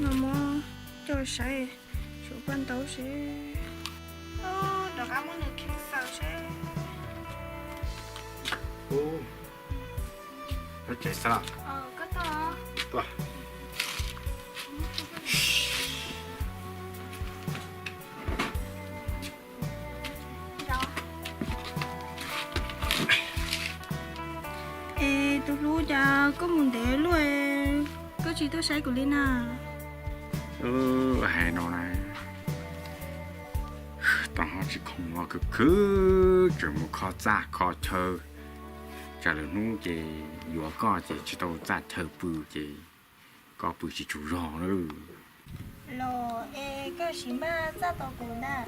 No muab coj saib, suav paj ntaub seb. Rov qab muab nws kheej xaws seb. Tsev xav. Es tus hlub, cas koj mus ntev luaj, koj tsis tuaj saib kuv li na? Hais no na, tau ho tsis khoom los khwv khwv tseem mus kho txaj kho chaw, tsam lwm hnub ces yuav koj ces tsis tau txaj chaw pw ces koj pw tsis tshua zog lawm. Los es koj sim npaj txaj tau kuv ntag.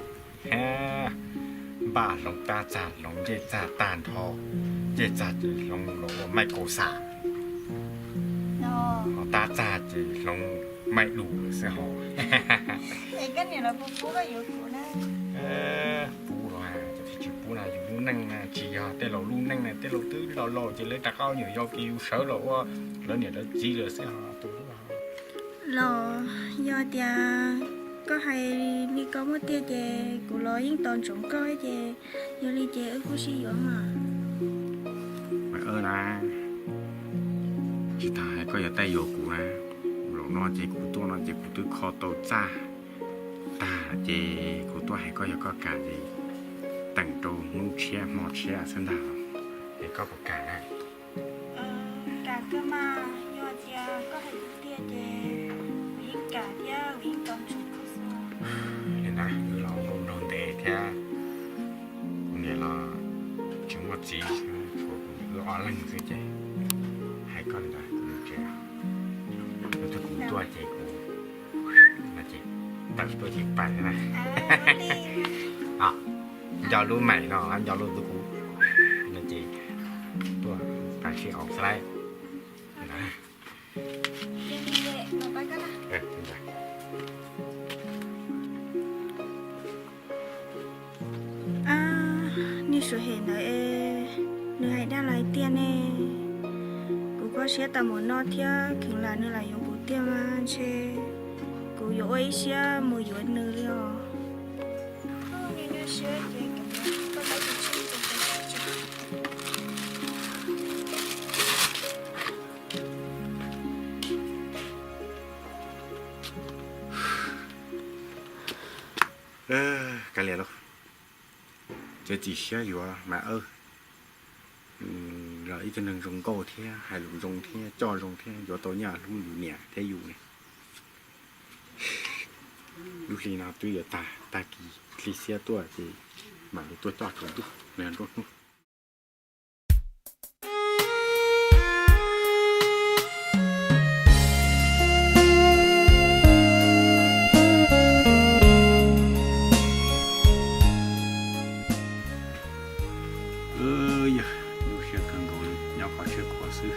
Npaj hloov tab txaj hloov ncej txaj tag nrho, ncej txaj ces hloov los ua maij kaus xam, ho tab txaj ces hloov maij dus xwb hos. Es koj niam lawv puas pub koj yuav kuv na? Pub los, cov twg tsis pub na, yus lub neej na tsis yog tej laus lub neej na, tej laus twb laus laus ces lawv rov qab ua nyuam yaus ces yus sawv los ua lawv niam lawv txiv lawm xwb hos. Los yog tias koj hais li koj muaj tiag ces kuv los yeej tos ntsoov koj ces yog li ces wb kuj sib yuav mas. Mas na, tsis tas hais koj yuav tuaj yuav kuv na, zaum no ces kuv tuaj no ces kuv twb kho tau txaj tag ces kuv tuaj hais koj, yog koj kam ces teem rau hnub tshiab hmo tshiab xwb ntag, es koj puas kam na? Kam kawg mas, yog tias koj hais tiag tiag ces kuv yeej kam thiab kuv yeej tos ntsoov koj xwb. Li ntawd wb los nkauj nraug ntev thiab, kuv niam los tsis muaj txiv, tshuav kuv wb ob leeg xwb ces hais koj li ntawd kuv mus tsev. Hnub twg kuv tuaj ces kuv, no ces tawm tuaj ces pais na. Nco lub maim no, nco lub tus kuv, no ces tuaj pais sib aus xwb lauj. Nej suav hem ntawd es nws hais dab los hais tiag ne? Kuv koj siab tas mus no thiab kheev lam nws lam yuav kuv tiag mas ntshe kuv yuav ua ib siab mus yuav nws li os. Kav liam lauj, txiav txim siab yuav mas Awj los ib tug neeg zoo nkauj thiab hais lus zoo thiab coj zoo thiab yuav tau nyaj hlub yus niam thiab yus ne. Lub hli no twb yuav tag, tag kis hli xiab tuaj ces mam li tuaj coj tsaus ntuj nruab hnub. Yog, nyuaj siab kawg nkaus li, nyob qhov tshiab qhuav xwb.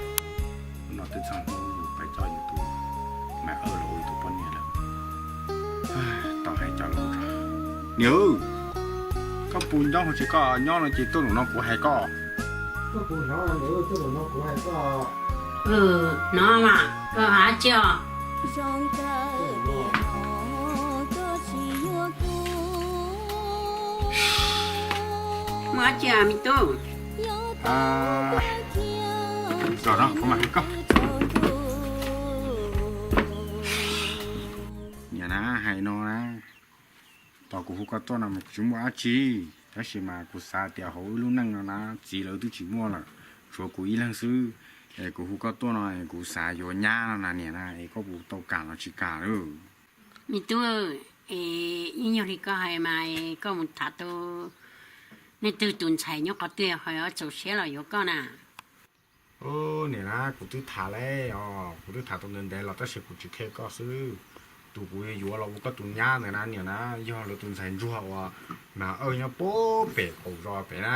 Hnub no twb txog hnub yus pais coj yus tus Maiv Awj los ua yus tus poj niam lawm. Tau hais cov lus tso. Niam, koj puas nyob hauv tsev? Koj nyob no ces tuaj nraum no kuv hais koj. Hnov mas, koj hais tsi os? Muaj dab tsi me tub? Los no kuv mam hais koj. Niam na, hais no na, tos kuv hu koj tuaj no mas kuv tsis muaj dab tsi, tab sis mas kuv xav tias hauv wb lub neej no na txiv lawv twb tsis muaj lawm, tshuav kuv ib leeg xwb. Es kuv hu koj tuaj no es kuv xav yuav nyab no na niam na, es koj puas tau kam los tsis kam lawm? Me tub, es ib nyuag li koj hais mas koj mus tham tau leej twg tus ntxhais nyob qhov twg ho txaus siab los yuav koj na? Niam na, kuv twb tham lawm os, kuv twb tham tau ntev ntev los tab sis kuv tsis qhia koj xwb. Tus kuv yuav los ua koj tus nyab ntawd na niam na, yog lawv tus ntxhais ntsuag uas Maiv Awj nyob puag pem qaum zos pem na,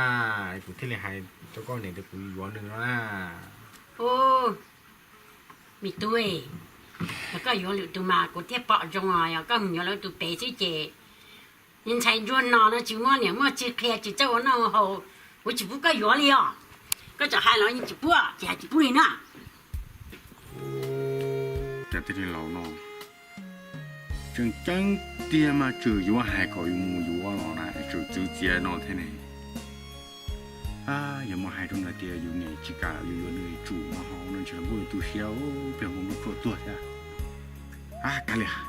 kuv thiaj li hais rau koj niam tias kuv yuav nws no na. Ub, me tub, yog koj yuav lwm tus mas kuv thiaj pom zoo os, yog koj mus yuav lawv tus pem xwb ces ntxhais ntsuag no no tsis muaj niam muaj txiv qhia tsis txawj ua noj ua haus, kuv tsis pub koj yuav li os. Koj txawm hais los yeej tsis pub, tsis hais tsis pub li na. Cas tij laus no Tseem ceeb tiag mas tseem yuav hais kom yus mus yuav los na, tseem txwv txiav no thiab ne. Yog muab hais rau nws tias yus niam tsis kam yus yuav nws tsum no ho no ntshe nkuj tu siab, pliag mus noj tshuaj tuag thiab. Kav liam,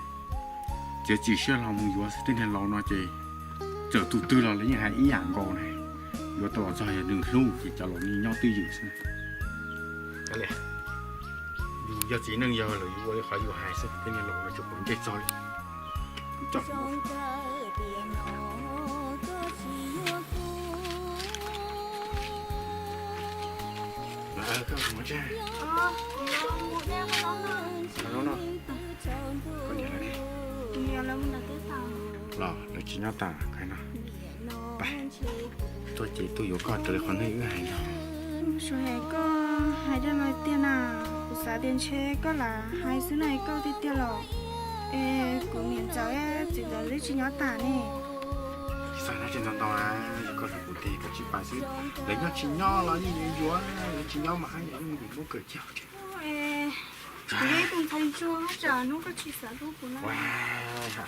txiav txim siab los mus yuav xwb, tej niag laus no ces txawm tus twg los lawv yeej hais ib yam nkaus na. Yuav tau los txog yog nws hlub ces cov laus yeej nyob twj ywm xwb. Kav liam, yus yog txiv neej yog lawm yus ua li qhov yus hais xwb, tej niag laus no tsuas pom ntsej txog li. Los lawv tsis nyob tas no. Tuaj ces tuaj yuav koj raws li qhov neeg wb hais no. Suav, koj hais dab tsi tiag na? Kuv xav tias ntshe koj lam hais xwb na, koj tiag tiag los? Es kuv niam ntxawm txiv ntxawm twb tsis nyob tas ne. Tsis txhob hais dab tsi ntau ntau, yog koj hais kuv tias koj tsis pais xwb, lawv nyob tsis nyob los yeej yuav yuav, lawv tsis nyob mas haj yam yeej yuav muab kawm cag. Kuv tus ntxhais ntsuag, tsam hnub koj tsis xav hlub kuv na.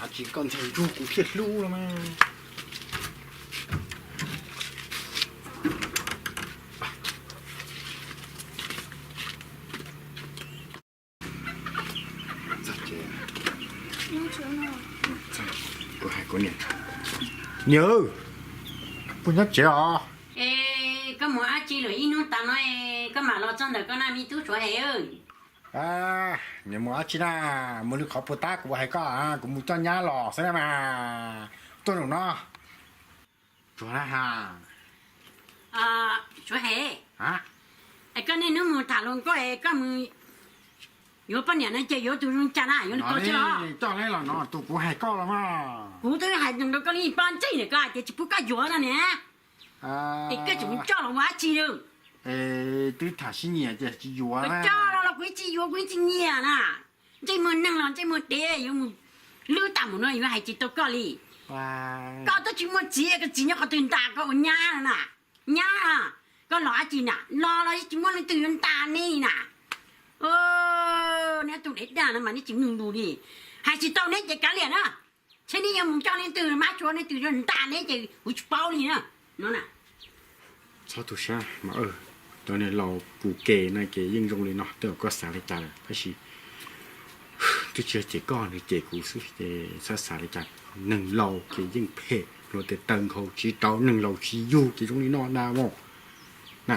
Tsis koj ntxhais ntsuag kuv thiaj hlub los mas. Kuv hais kuv niam, niam, puas nyob tsev os? Es koj mus dab tsi lawm ib hnub tas no, koj mam los txog ntawm koj na me tub Suav Hem? Niam mus dab tsi na, mus lwm qhov puas tab kuv hais koj, kuv mus coj nyab los xwb na mas. Tuaj zaum no. Tsuag na ha. Suav Hem, es koj niaj hnub mus tham luag nkauj es koj mus yuav poj niam no ces yuav tus zoo cas na, yuav nws koj xwb los? Coj neb los no tus kuv hais koj los mas. Kuv twb hais rau koj li pab ntsej lawm koj hais tias tsis pub koj yuav no niam. Es koj tseem mus coj los ua dab tsi lawm? Twb tham sib nyiam ces tsis yuav. Koj coj los los kuv yeej tsis yuav, kuv yeej tsis nyiam na. Ntsej muag neeg los ntsej muag dev yuav mus lwb tag mus no yuav hais tsis tau koj li. Koj twb tsis muaj txiv, koj txiv nyob qhov twg ntas koj ua nyab na? Nyab, koj los dab tsi na? Los los yeej tsis muaj leej twg yuav ntas neb na. Neb tus dev daj no mas neb tsis mloog lus li. Hais tsis tau neb ces kav liam na. Ntshe neb yuav mus coj leej twg mab tsuav leej twg yuav ntas neb ces kuv tsis paub li na. No na. Txhob tu siab mas, cov niag laus pus ke no ces yeej zoo li no, tej zaum koj xav li cas lawm tab sis twb tsis yog cem koj, nws cem kuv xwb ces txhob xav li cas. Neeg laus ces yeej phem, luag tias taw nkhaus tsis rau, neeg laus tsis yug ces zoo li no na mog. Na,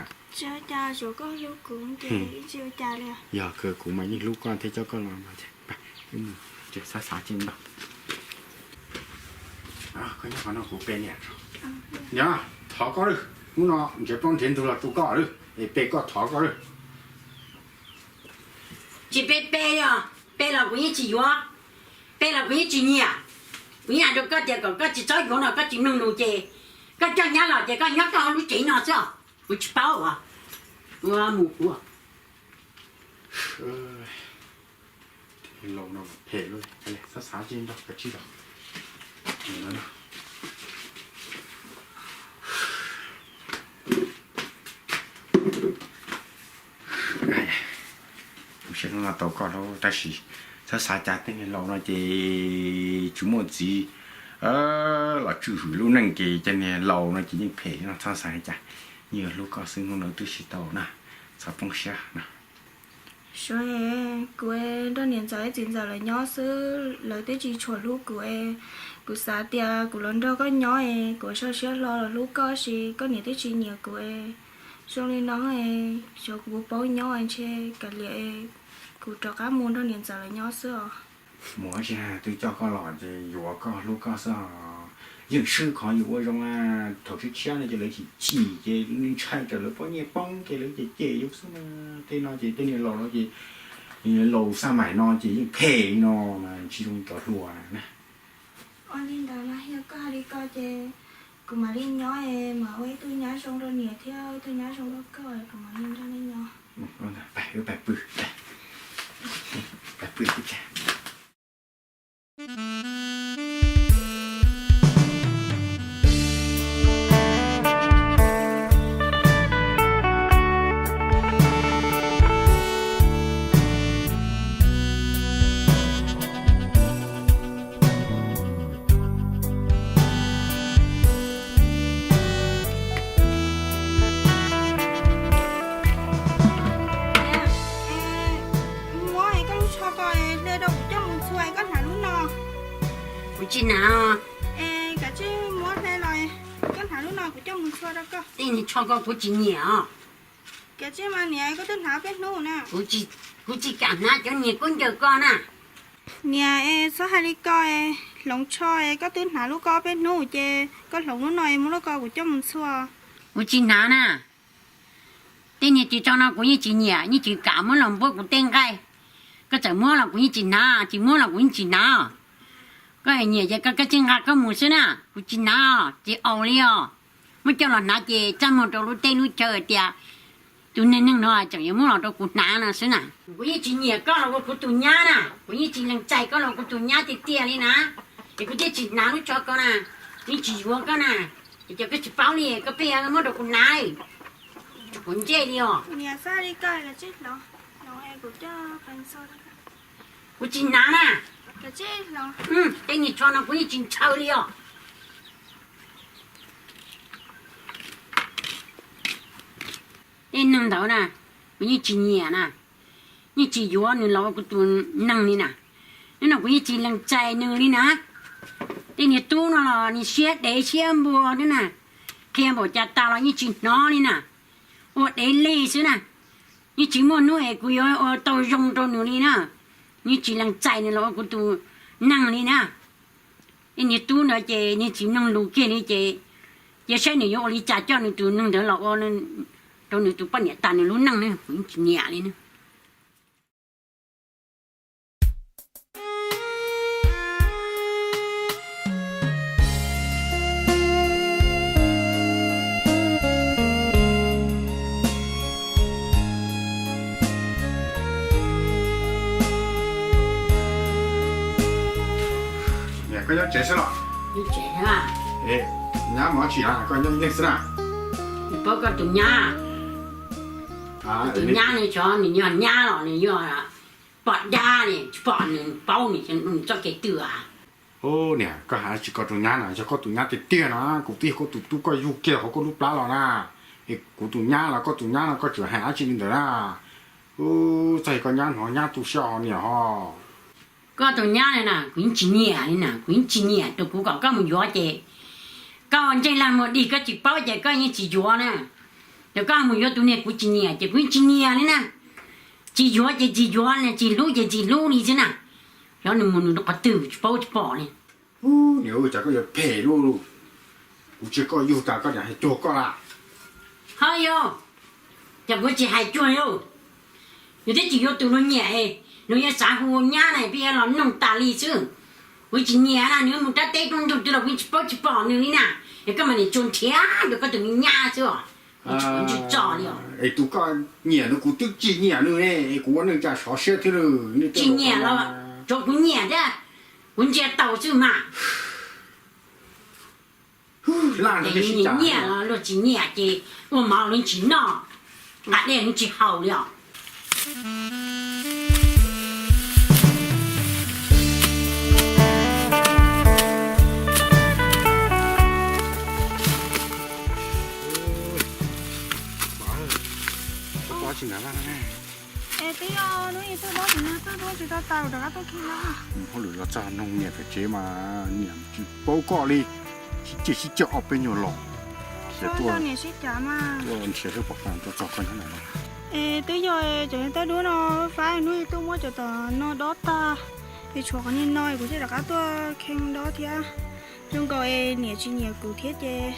yog kawg kuv mas yeej hlub koj thiab coj koj los. Xav xav tsis ntau. Koj nyob qhov no kuv pe niam. Niam, thov koj lawm, hnub no nrhiav plaub nrhiav ntug los rau koj lawm, es pe koj thov koj lawm. Tsis pe pe os, pe los kuv yeej tsis yuav, pe los kuv yeej tsis nyiam. Kuv yeej hais rau koj tias kom koj tsis txhob yuav no koj tsis mloog lus ces koj coj nyab los ces koj nyob koj hauv lub tsev no xwb os. Kuv tsis paub os, kuv mus kuv. Laus no phem lawm, xav xav tsis ntau, kav tsij los. Kuv saib hnub no tau koj tab sis txhob xav cas, tej niag laus no ces tsis muaj txiv los tswj hwm lub neej ces tej niag laus no ces yeej phem no, txhob xav li cas. Yeej hlub koj xwb, hnub no twb tsis tau na, txhob poob siab na. Suav, kuv nrog niam ntxawm txiv ntxawm lawv nyob xwb, lawv twb tsis tshua hlub kuv es kuv xav tias kuv los nrog koj nyob es kuv soj siab hlo los hlub koj, tab sis koj niam twb tsis nyiam kuv es zoo li no es xyov kuv puas paub nyob ntshe kav liam es kuv rov qab mus nrog niam ntxawm lawv nyob xwb os. Mus dab tsi, twb coj koj los ces yuav koj hlub koj xwb os. Yeej swb qhov yus ua zoo, thaum tshiab tshiab no ces lawv chim chim ces ntshai tsam lawv pob nyiaj poob ces lawv cem cem yus xwb na. Tej no ces tej niag laus no ces, laus xaj maim no ces yeej phem li no mas tsis zoo cov hluas na. Ua li ntawd mas yog koj hais li ko ces kuv mam li nyob es mam ua ib tug nyab zoo rau niam thiab ib tug nyab zoo rau koj, kuv mam li nrog nej nyob. Pais, wb pais pw, pais pw. Tsis hnav. Es kav tsij muab hle los, koj hnav lub no kuv coj mus txhua rau koj. Tej niag tsho ko kuv tsis nyiam os. Kav tsij mas niam, koj twb hnav peb hnub na. Kuv tsis kam hnav cov niag kub ncaws ko na. Niam, es txhob hais li ko, hloov tsho, koj twb hnav lub ko peb hnub ces koj hloov lub no es muab lub ko kuv coj mus txhua. Kuv tsis hnav na. Tej niag ris tsho no kuv yeej tsis nyiam, yeej tsis kam muab los npuab kuv tej nqaij. Koj txawm muab los kuv yeej tsis hnav, tsis muab los kuv yeej tsis hnav. Koj nyiam ces koj kav tsij nqa koj mus xwb na, kuv tsis hnav, tsis au li os. Muab coj los hnav ces txaj muag rau lub teb lub chaw hais tias tus neeg neeg no tseem yuav muab los rau kuv hnav no xwb na. Kuv yeej tsis nyiam koj los ua kuv tus nyab na, kuv yeej tsis lees txais koj los kuv tus nyab tiag tiag li na. Es kuv thiaj tsis hnav lub tsho ko na, kuv yeej tsis yuav koj na. Es cov koj tsis paub li, koj pheej muab rau kuv hnav, tsis quav ntsej li os. Kuv tsis hnav na. Tej niag tsho no kuv yeej tsis ntshaw li os. Tej neeg ntawd na, kuv yeej tsis nyiam na, yeej tsis yuav nws los ua kuv tus neeg li na. Hnub no kuv yeej tsis lees txais nws li na. Tej niag tub no los nws siab dev siab npua xwb na, qhia npaum cas tas los yeej tsis hnov li na, ua dev lig xwb na. Yeej tsis muaj hnub es kuv yuav ua tau zoo rau nws li na. Yeej tsis lees txais nws los ua kuv tus neeg li na. Tej niag tub ntawd ces nws tsis mloog lus kiag li ces, cia saib nws yuav ua li cas coj nws tus neeg ntawd los ua rau nws tus poj niam tas nws lub neej ne, kuv yeej tsis nyiam li na. Niam, koj nyob tsev xwb los? Nyab mus dab tsi, koj nyob ib leeg xwb na? Paub koj tus nyab, tus nyab ne, xyov nws yog nyab los nws yog poj dab ne, tsis pom nws paub nws txoj kev twg. Niam, koj hais tsis koj tus nyab na, yog koj tus nyab tiag tiag no kuv twb yog koj tus tub koj yug kiag hauv koj lub plab los na. Es kuv tus nyab los koj tus nyab no koj tseem hais dab tsi li ntawd na. Txog koj nyab hnov nyab tu siab ho niam ho. Koj tus nyab li na kuv yeej tsis nyiam li na, kuv yeej tsis nyiam rau kuv kom koj mus yuav ces koj ntsej lag muag dig koj tsis paub ces koj yeej tsis yuav na. Yog koj mus yuav tus niag kuv tsis nyiam ces kuv yeej tsis nyiam li na. Tsis yuav ces tsis yuav, tsis hlub ces tsis hlub li xwb na. Xyov nws mus nws rau qhov twg tsis paub tsis pom li. Niam, cas koj yuav phem luj, kuv tsis koj yug tas koj niam hais cuag koj lawm. Ho yog, cas kuv tsis hais cuag li. Nws twb tsis yuav tus nws nyiam, nws yuav xav hu nyab na pheej yuav los noog tas li xwb. Kuv tsis nyiam na, nws mus rab teb rooj ntug twg los kuv tsis paub tsis pom nws li na. Es koj mas niam tsuas nrhiav rau koj tus me nyab xwb os. Nws tsis quav ntsej tso li os. Es tus koj nyiam nws kuv twb tsis nyiam nws ne, es kuv ua neej cas sov siab thiab lawm. Tsis nyiam los tsuav kuv nyiam thiab, kuv ntsia tau xwb mas. Nyiam los luag tsis nyiam ces ua mov los tsis noj, nqa dej los tsis haus li os. Es twb yog hnub ib tuaj dob tsis nag tuaj duab tsis tau taws rov qab tuaj khi no. Hauj lwm los txog noog niam pem tsev mas niam tsis paub koj li. Sib ceg sib ceg ob peb nyuag los. Khiav tuaj, niam sib cav mas tuaj nrhiav xwb pom tuaj txog koj nyob no. Es twb yog cov niag tawb duab no fab hnub ib tuaj muab cov tom no dob tag, es tshuav qhov niag no kuv thiaj rov qab tuaj kheej dob thiab. Zoo nkaus es niam tsis nyiam kuv thiab ces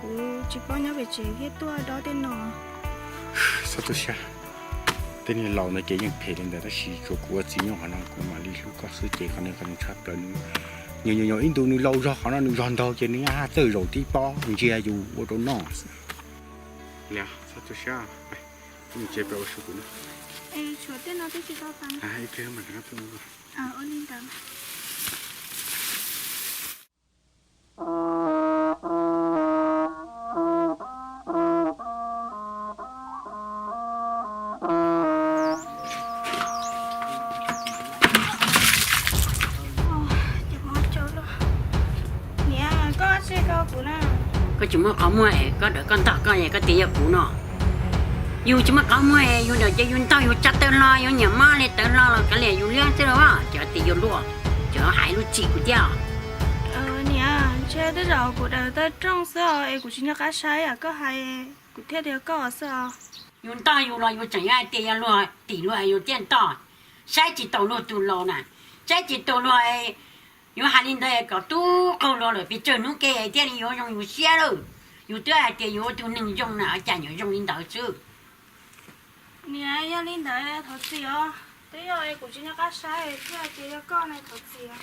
kuv tsis paub nyob pem tsev thiaj tuaj dob tej no. Txhob tu siab, tej niag laus ntawd ces yeej phem li ntawd tab sis tsuas kuv ua txiv nyob qhov no kuv mam li hlub koj xwb ces qhov no qhov zoo tshaj plaws. Nws nyuam nyuam ib ntus nws laus zog qhov no nws zog nraug ces nws nyaj haj txawj zaum tib pob ntsia yus ua rau noj xwb. Txhob tu siab, mus tsev pem ua su kuv na. Koj tsis muaj qhov muag es koj dawm koj ntog koj es koj tias yog kuv no. Yus tsis muaj qhov muag es yus dawm ces yus ntog yus tsa tawg hlo, yus nyiam mob li tawv hlo los kav liam yus liab xwb los, ces tias yus luaj, ces hais lub txim kuv thiab. Niam, ntshe tej zaum kuv daws tawm rooj xwb os, es kuv tsis nco qab saib yam koj hais, kuv thiaj tias koj xwb os. Yus ntog yus los yus tseem yuav hais tias yog luag tim luag yus thiaj ntog. Saib tsis taus luag tus laus na, saib tsis taus luag, yuav hais li ntawd kom tub qaug luag lawm pes tsawg hnub ke thiaj li yuav zoo yus siab lawm. Yus twb hais tias yus ua tus neeg zoo na, cas yuav zoo li ntawd xwb. Niam, yog li ntawd thov txim os, twb yog kuv tsis nco qab saib thiaj tias yog koj na, thov txim.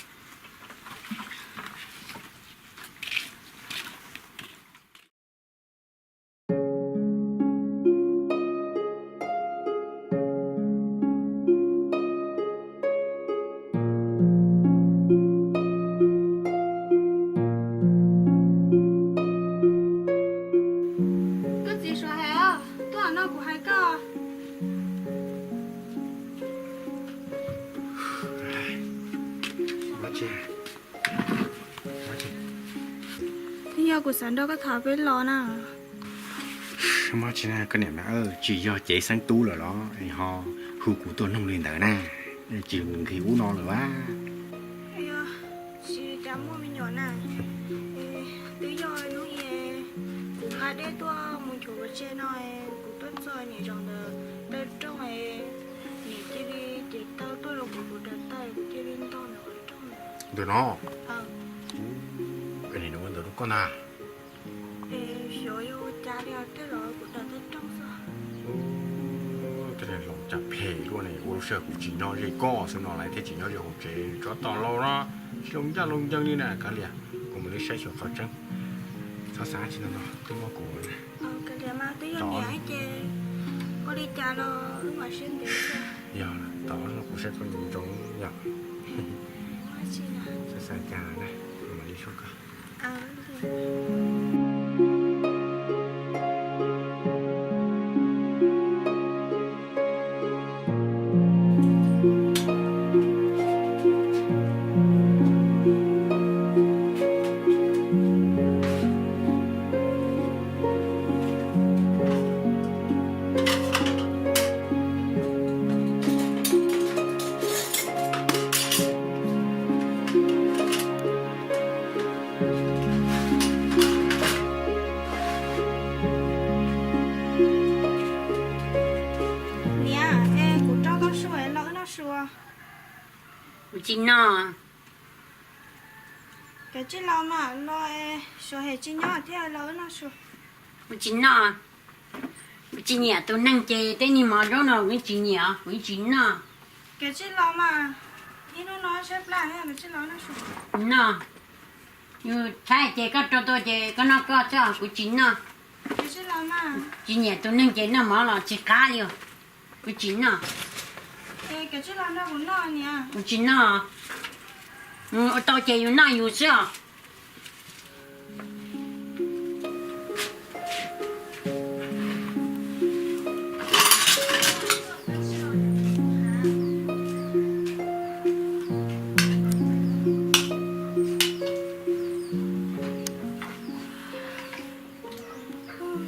Koj txiv Suav Hais, tuaj no kuv hais koj. Twb yog kuv xav nrog koj tham peb los na. Muaj tsis na, koj niam, tsis yog cev xeeb tub lawm los ho hu kuv tuaj noog li ntawd na, tsis nqhis ub no lawm a. Tsis cas muaj me nyuam na, twb yog hnub i kuv nqa dej tuaj mus nchuav pov tseg no, kuv tuaj txog niam zaum ntawd tawm rooj, niam cia li ces taw tuaj rau kuv tus daim tawb, kuv cia li ntog ntawm qhov rooj. Ntawm no? Es nim no ua ntawd rau koj na. Es xyov yog ua cas li os, tej zaum kuv daws tawm rooj xwb. Tej laus cas phem luaj ne, ua lub sij hawm kuv tsis nyob ze koj xwb no lawv thiaj tsis nyob ze hauv tsev, tsov tom laus no, tsis laus ncaj laus ncees li na. Kav liam, kuv mam li saib xyuas qhov tseeb. Txhob xav tsis no no, twb muab kuv Kav liam mas, twb yog niam ces ua li cas los wb mam sib ntev xwb. Yog, tos kuv saib koj ntsoov ntsoov yom. Txhob xav cas na, kuv mam li saib koj. Niam, es kuv rau koj su es los wb noj su. Kuv tsis noj. Kav tsij los mas, los es Suav Hem tsis nyob thiab los wb noj su. Kuv tsis noj. Kuv tsis nyiam tus neeg ces tej niag mov zaub no kuv tsis nyiam, kuv tsis noj. Kav tsij los mas, ib hnub no saib plab, kav tsij los noj su. Noj. Yus tshaib ces koj rau tuaj ces koj noj koj xwb, kuv tsis noj. Tsis nyiam tus neeg ces noj mov los tsis qab li os. Kuv tsis noj. Kuv tsis noj. Mus ua tau ces yus noj yus xwb os.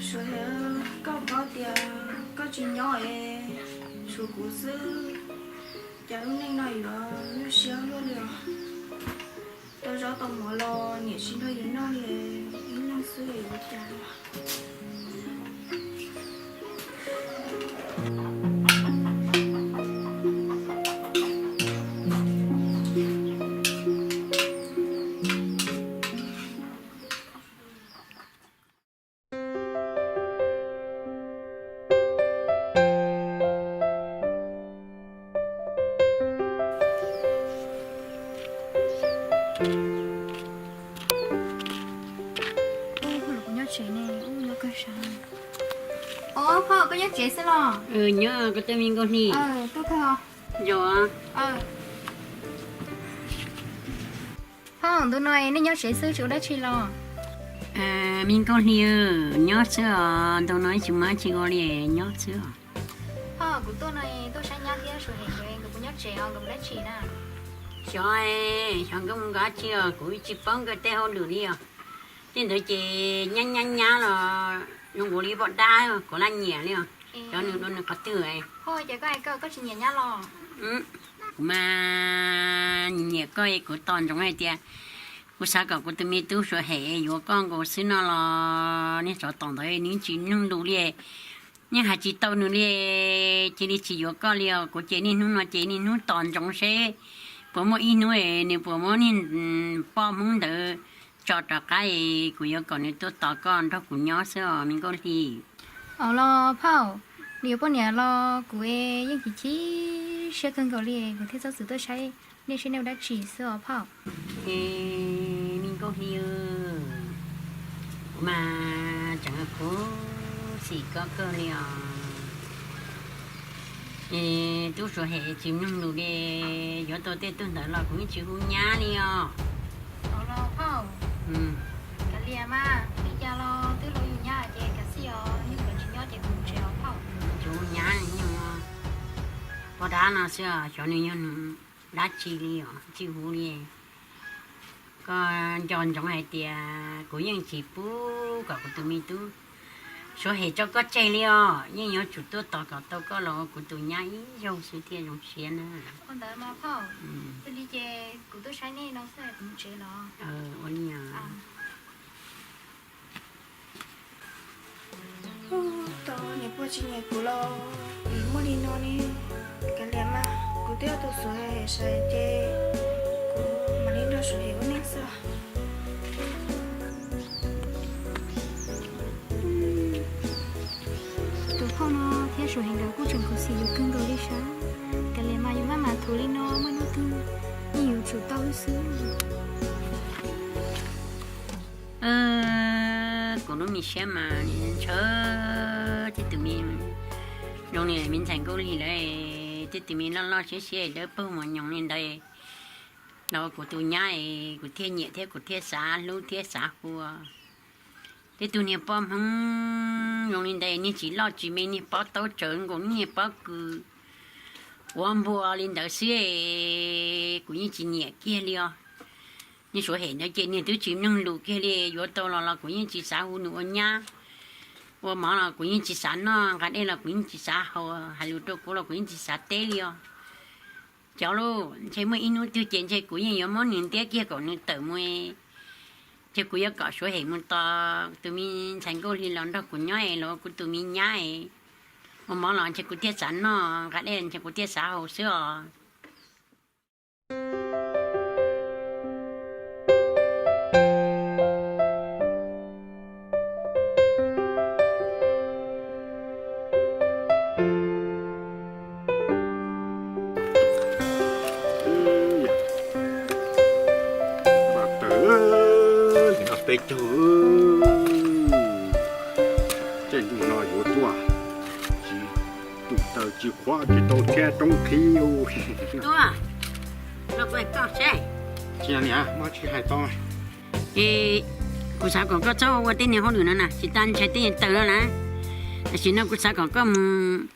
Suav Hem, koj paub tias koj tsis nyob es tshuav kuv xwb, cas lub neej no yuav nyuaj siab luaj li os. Tau zaub tau mov los niam tsis nrog yus noj li, ib leeg xwb yuav ua cas. Kuv nyob tsev ne, ub nyob kawg sav. Os, phauj, koj nyob tsev xwb los? Nyob, koj twb me nkauj hli. Tuaj kawg os. Yog. Phauj, ntu no nej nyob tsev xwb tsis ua dab tsi los? Me nkauj hli, nyob xwb os, ntu no ib tsis muaj dab tsi ua li, nyob xwb os. Phauj, kuv tuaj no tuaj saib nyab thiab Suav Hem nkawd, nkawd puas nyob tsev os, nkawd mus dab tsi na? Xyov, xyov nkawd mus nkawd dab tsi os, kuv tsis paub nkawd tej hauj lwm li os. Tej ntawd ces nyab nyab nyab los zoo nkaus li poj dab, kuv laj nyiam li os. Xyov nws dua nws qhov twg. Phauj, ces koj hais koj, koj tsis nyiam nyab los? Kuv mas nyiam koj, kuv tos ntsoov hais tias Kuv xav kom kuv tus me tub Suav Hem yuav koj nkaus xwb no los niag tsov tom ntawd nws tsis mloog lus li, yeej hais tsis tau nws li, cia li tsis yuav koj li os. Kuv ces niaj hnub no ces niaj hnub tos ntsoov seb puas muaj ib hnub nws puas muab niag poj Hmoob ntawd tso rov qab, kuv yuav kom nws tuaj tos koj nrog kuv nyob xwb os me Nkauj Hli. Au los phauj, nws yuav poj niam los kuv yeej chim chim siab kawg nkaus li, kuv thiaj txhob txwm tuaj saib nej seb nej ua dab tsi xwb os phauj. Es me Nkauj Hli, kuv mas tseem khuv xim koj kawg li os. Es tub Suav Hem tsis mloog lus li, yuav tau tej tug ntawd los kuv yeej tsis hu nyab li os. Au los phauj, kav liam mas, li cas los twb los yus nyab ces kav xij os, yog kawg tsis nyob ces kuv mus tsev os phauj. Tsis hu nyab, poj dab no xwb os, xyov nws yog dab tsi li os, tsis hu li. Koj nco ntsoov hais tias kuv yeej tsis pub kom kuv tus me tub Suav Hem tso koj tseg li os, yeej yuav tsum tuaj tos kom tau koj los ua kuv tus nyab ib zaug xwb thiaj zoo siab na. Ua li os. Tau niam pog tsis nyiam kuv los vim muaj li no ne. Kav liam mas, kuv twb tau Suav Hem sai ces kuv mam li nrog Suav Hem ua neej xwb. Tus phauj no thiab Suav Hem nkawd kuj tseem khuv xim yus kawg nkaus li sav. Kav liam mas, yus maj mam thuam li no muaj hnub twg yeej yuav tsum tau xwb. Kuv lub me siab mas ntshaw tej tus me zoo li me ntxhais Nkauj Hli lawm, tej tus me loj loj siab siab dawb paug mos nyoos li ntawd los ua kuv tus nyab es kuv thiaj nyiam thiab kuv thiaj xav hlub thiab xav hu. Tej tug niag poj Hmoob zoo li ntawd niag tsis loj tsis me, niag pob taub tsawv nkaus niag pob kws quav npua li ntawd xwb, kuv yeej tsis nyiam kiag li os. Niag Suav Hem ntawd ces niag twb tsis mloog lus kiag li, yuav tau los los kuv yeej tsis xav hu nws ua nyab. Ua mov los kuv yeej tsis xav noj, nqa dej los kuv yeej tsis xav haus, hais lus rau kuv los kuv yeej tsis xav teb li os. Cov lauj, ntshe muaj ib hnub twg ces ntshe kuv yeej yuav muab nws ntiab kiag kom nws tawm mus. Ntshe kuv yuav kom Suav Hem mus tos tus me ntxhais Nkauj Hli los nrog kuv nyob es los ua kuv tus me nyab es, ua mov los ntshe kuv thiaj xav noj, nqa dej ntshe kuv thiaj xav haus xwb os. Peb caug, tej no yuav tuaj, tsis tum taws tsis qhuav tsis tau thiab roob qhib. Tsis, kuv xav kom koj txhob ua tej niag hauj lwm no na, tsis tas ntshai tej niag taws no na. Tam sim no kuv xav kom koj mus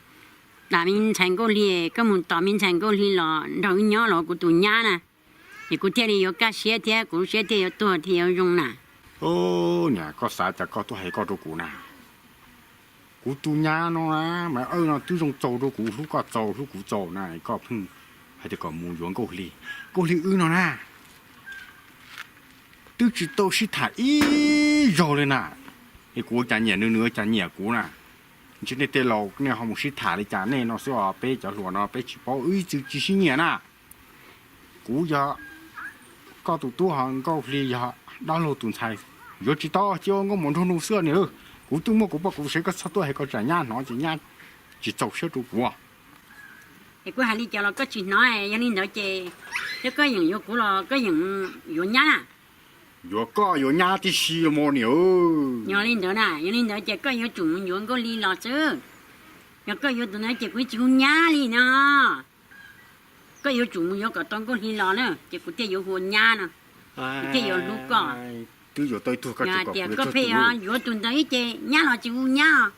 tos me ntxhais Nkauj Hli, koj mus tos me ntxhais Nkauj Hli los nrog wb nyob los kuv tus nyab na, es kuv thiaj li yuav kaj siab thiab kuv lub siab thiaj yuav tuag thiaj yuav zoo na. Niam, koj xav cas koj tuaj hais koj rau kuv na? Kuv tus nyab no na, mas no twb zoo txaus rau kuv, hlub koj txaus hlub kuv txaus na, koj pheej hais tias kom mus yuav Nkauj Hli. Nkauj Hli wb no na, twb tsis tau sib tham ib zaug li na, es kuv ua cas nyiam nws, nws ua cas nyiam kuv na. Ntshe nej tej laus nej ho mus sib tham li cas nej no xwb os, peb cov hluas no peb tsis paub, wb ib txwm tsis sib nyiam na. Kuv yog koj tus tub, ho Nkauj Hli yog dab laug tus ntxhais, yuav tsis tau, cia ua nkauj muam nraug nus xwb niam. Kuv twb muab kuv poj kuv sev, koj txhob tuaj hais koj tsam nyab hnov ces nyab tsis txaus siab rau kuv. Es kuv hais li cas los koj tsis hnov, yog li ntawd ces yog koj yeem yuav kuv los koj yeem yuav nyab na. Yuav koj yuav nyab tib si mas niam. Yog li ntawd na, yog li ntawd ces koj yuav tsum mus yuav Nkauj Hli los xwb. Yog koj yuav tus ntawd ces kuv tsis hu nyab li no. Koj yuav tsum mus yuav kom tau Nkauj Hli los na ces kuv thiaj yuav hu nyab no, kuv thiaj yuav hlub koj. Twb yuav tau ib tug, koj tsis kom kuv yuav tus ntawd ces nyab los tsis hu nyab,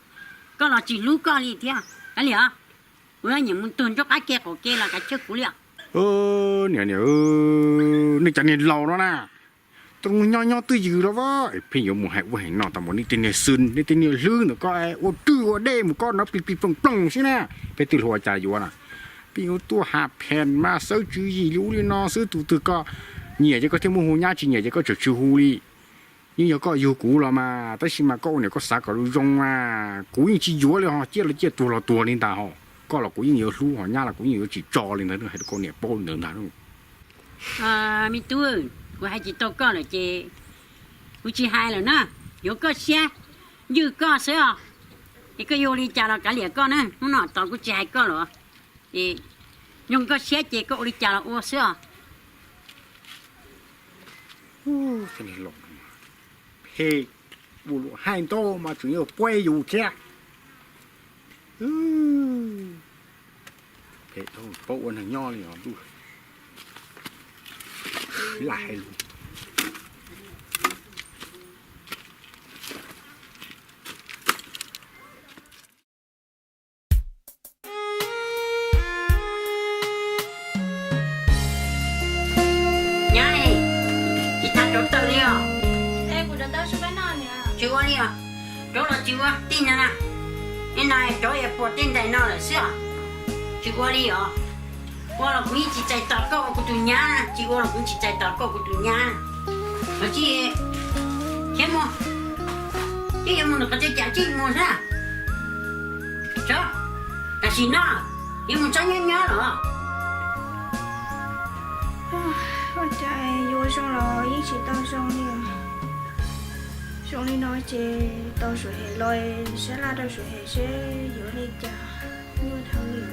koj los tsis hlub koj li thiab. Kav liam, kuv nyiam mus tuag nruab qab ke qaum ke los kav tsij kuv li. Niam, niam, nej cov niag laus no na, tus nyob nyob twj ywm los as pheej yuav mus hais ub hais no tas mus, nej tej niag xwb, nej tej niag hlwb ntawm koj ua rwj ua dej mus koj no plig plig ploog ploog xwb na. Peb twb hluas cas yuav na, pheej yuav tuaj has phem mas xawb tswv yim li ub li no xwb, tus twg koj Nyiam ces koj thiaj muab hu, nyab tsis nyiam ces koj tseem tsis hu li. Yeej yog koj yug kuv los mas, tab sis mas koj ua niam koj xav kom zoo zoo mas, kuv yeej tsis yuav li ho, ciaj los ciaj, tuag los tuag li ntag ho. Koj los kuv yeej yuav hlub ho, nyab los kuv yeej yuav tsis tso li ntag, hais rau koj niam paub li ntawd ntag. Me tub, kuv hais tsis tau koj lawm ces kuv tsis hais lawm na. Yuav koj siab, ywj koj xwb os. Es koj yuav ua li cas los kav liam koj na, hnub no tod kuv tsis hais koj lawm. Es nyob koj siab ces koj ua li cas los ua xwb os. Phem, ua luam hais ntau mas tseem yuav puab yus thiab. Phem dhau, paub ua neeg nyob li os ntuj. Lam hais lus. Nyab, tsis tas rauv taws li os. Tsis ua li os. Rauv los tsis ua, tij no na. Ib no rauv es puas tej ntais no lawm xwb os. Tsis ua li os. Ua los kuv yeej tsis txais tos koj ua kuv tus nyab, tsis ua los kuv tsis txais tos koj ua kuv tus nyab. Los tsis, khiav mus, twb yuav mus nws qhov txhia cas tsis mus xwb. Tam sim no yuav mus txog nyob nyob los. Ua cas yuav zoo los yeej tsis tau zoo li. Zoo li no ces tau Suav Hem los sab laj rau Suav Hem seb yuav li cas, nyuaj dhau li os.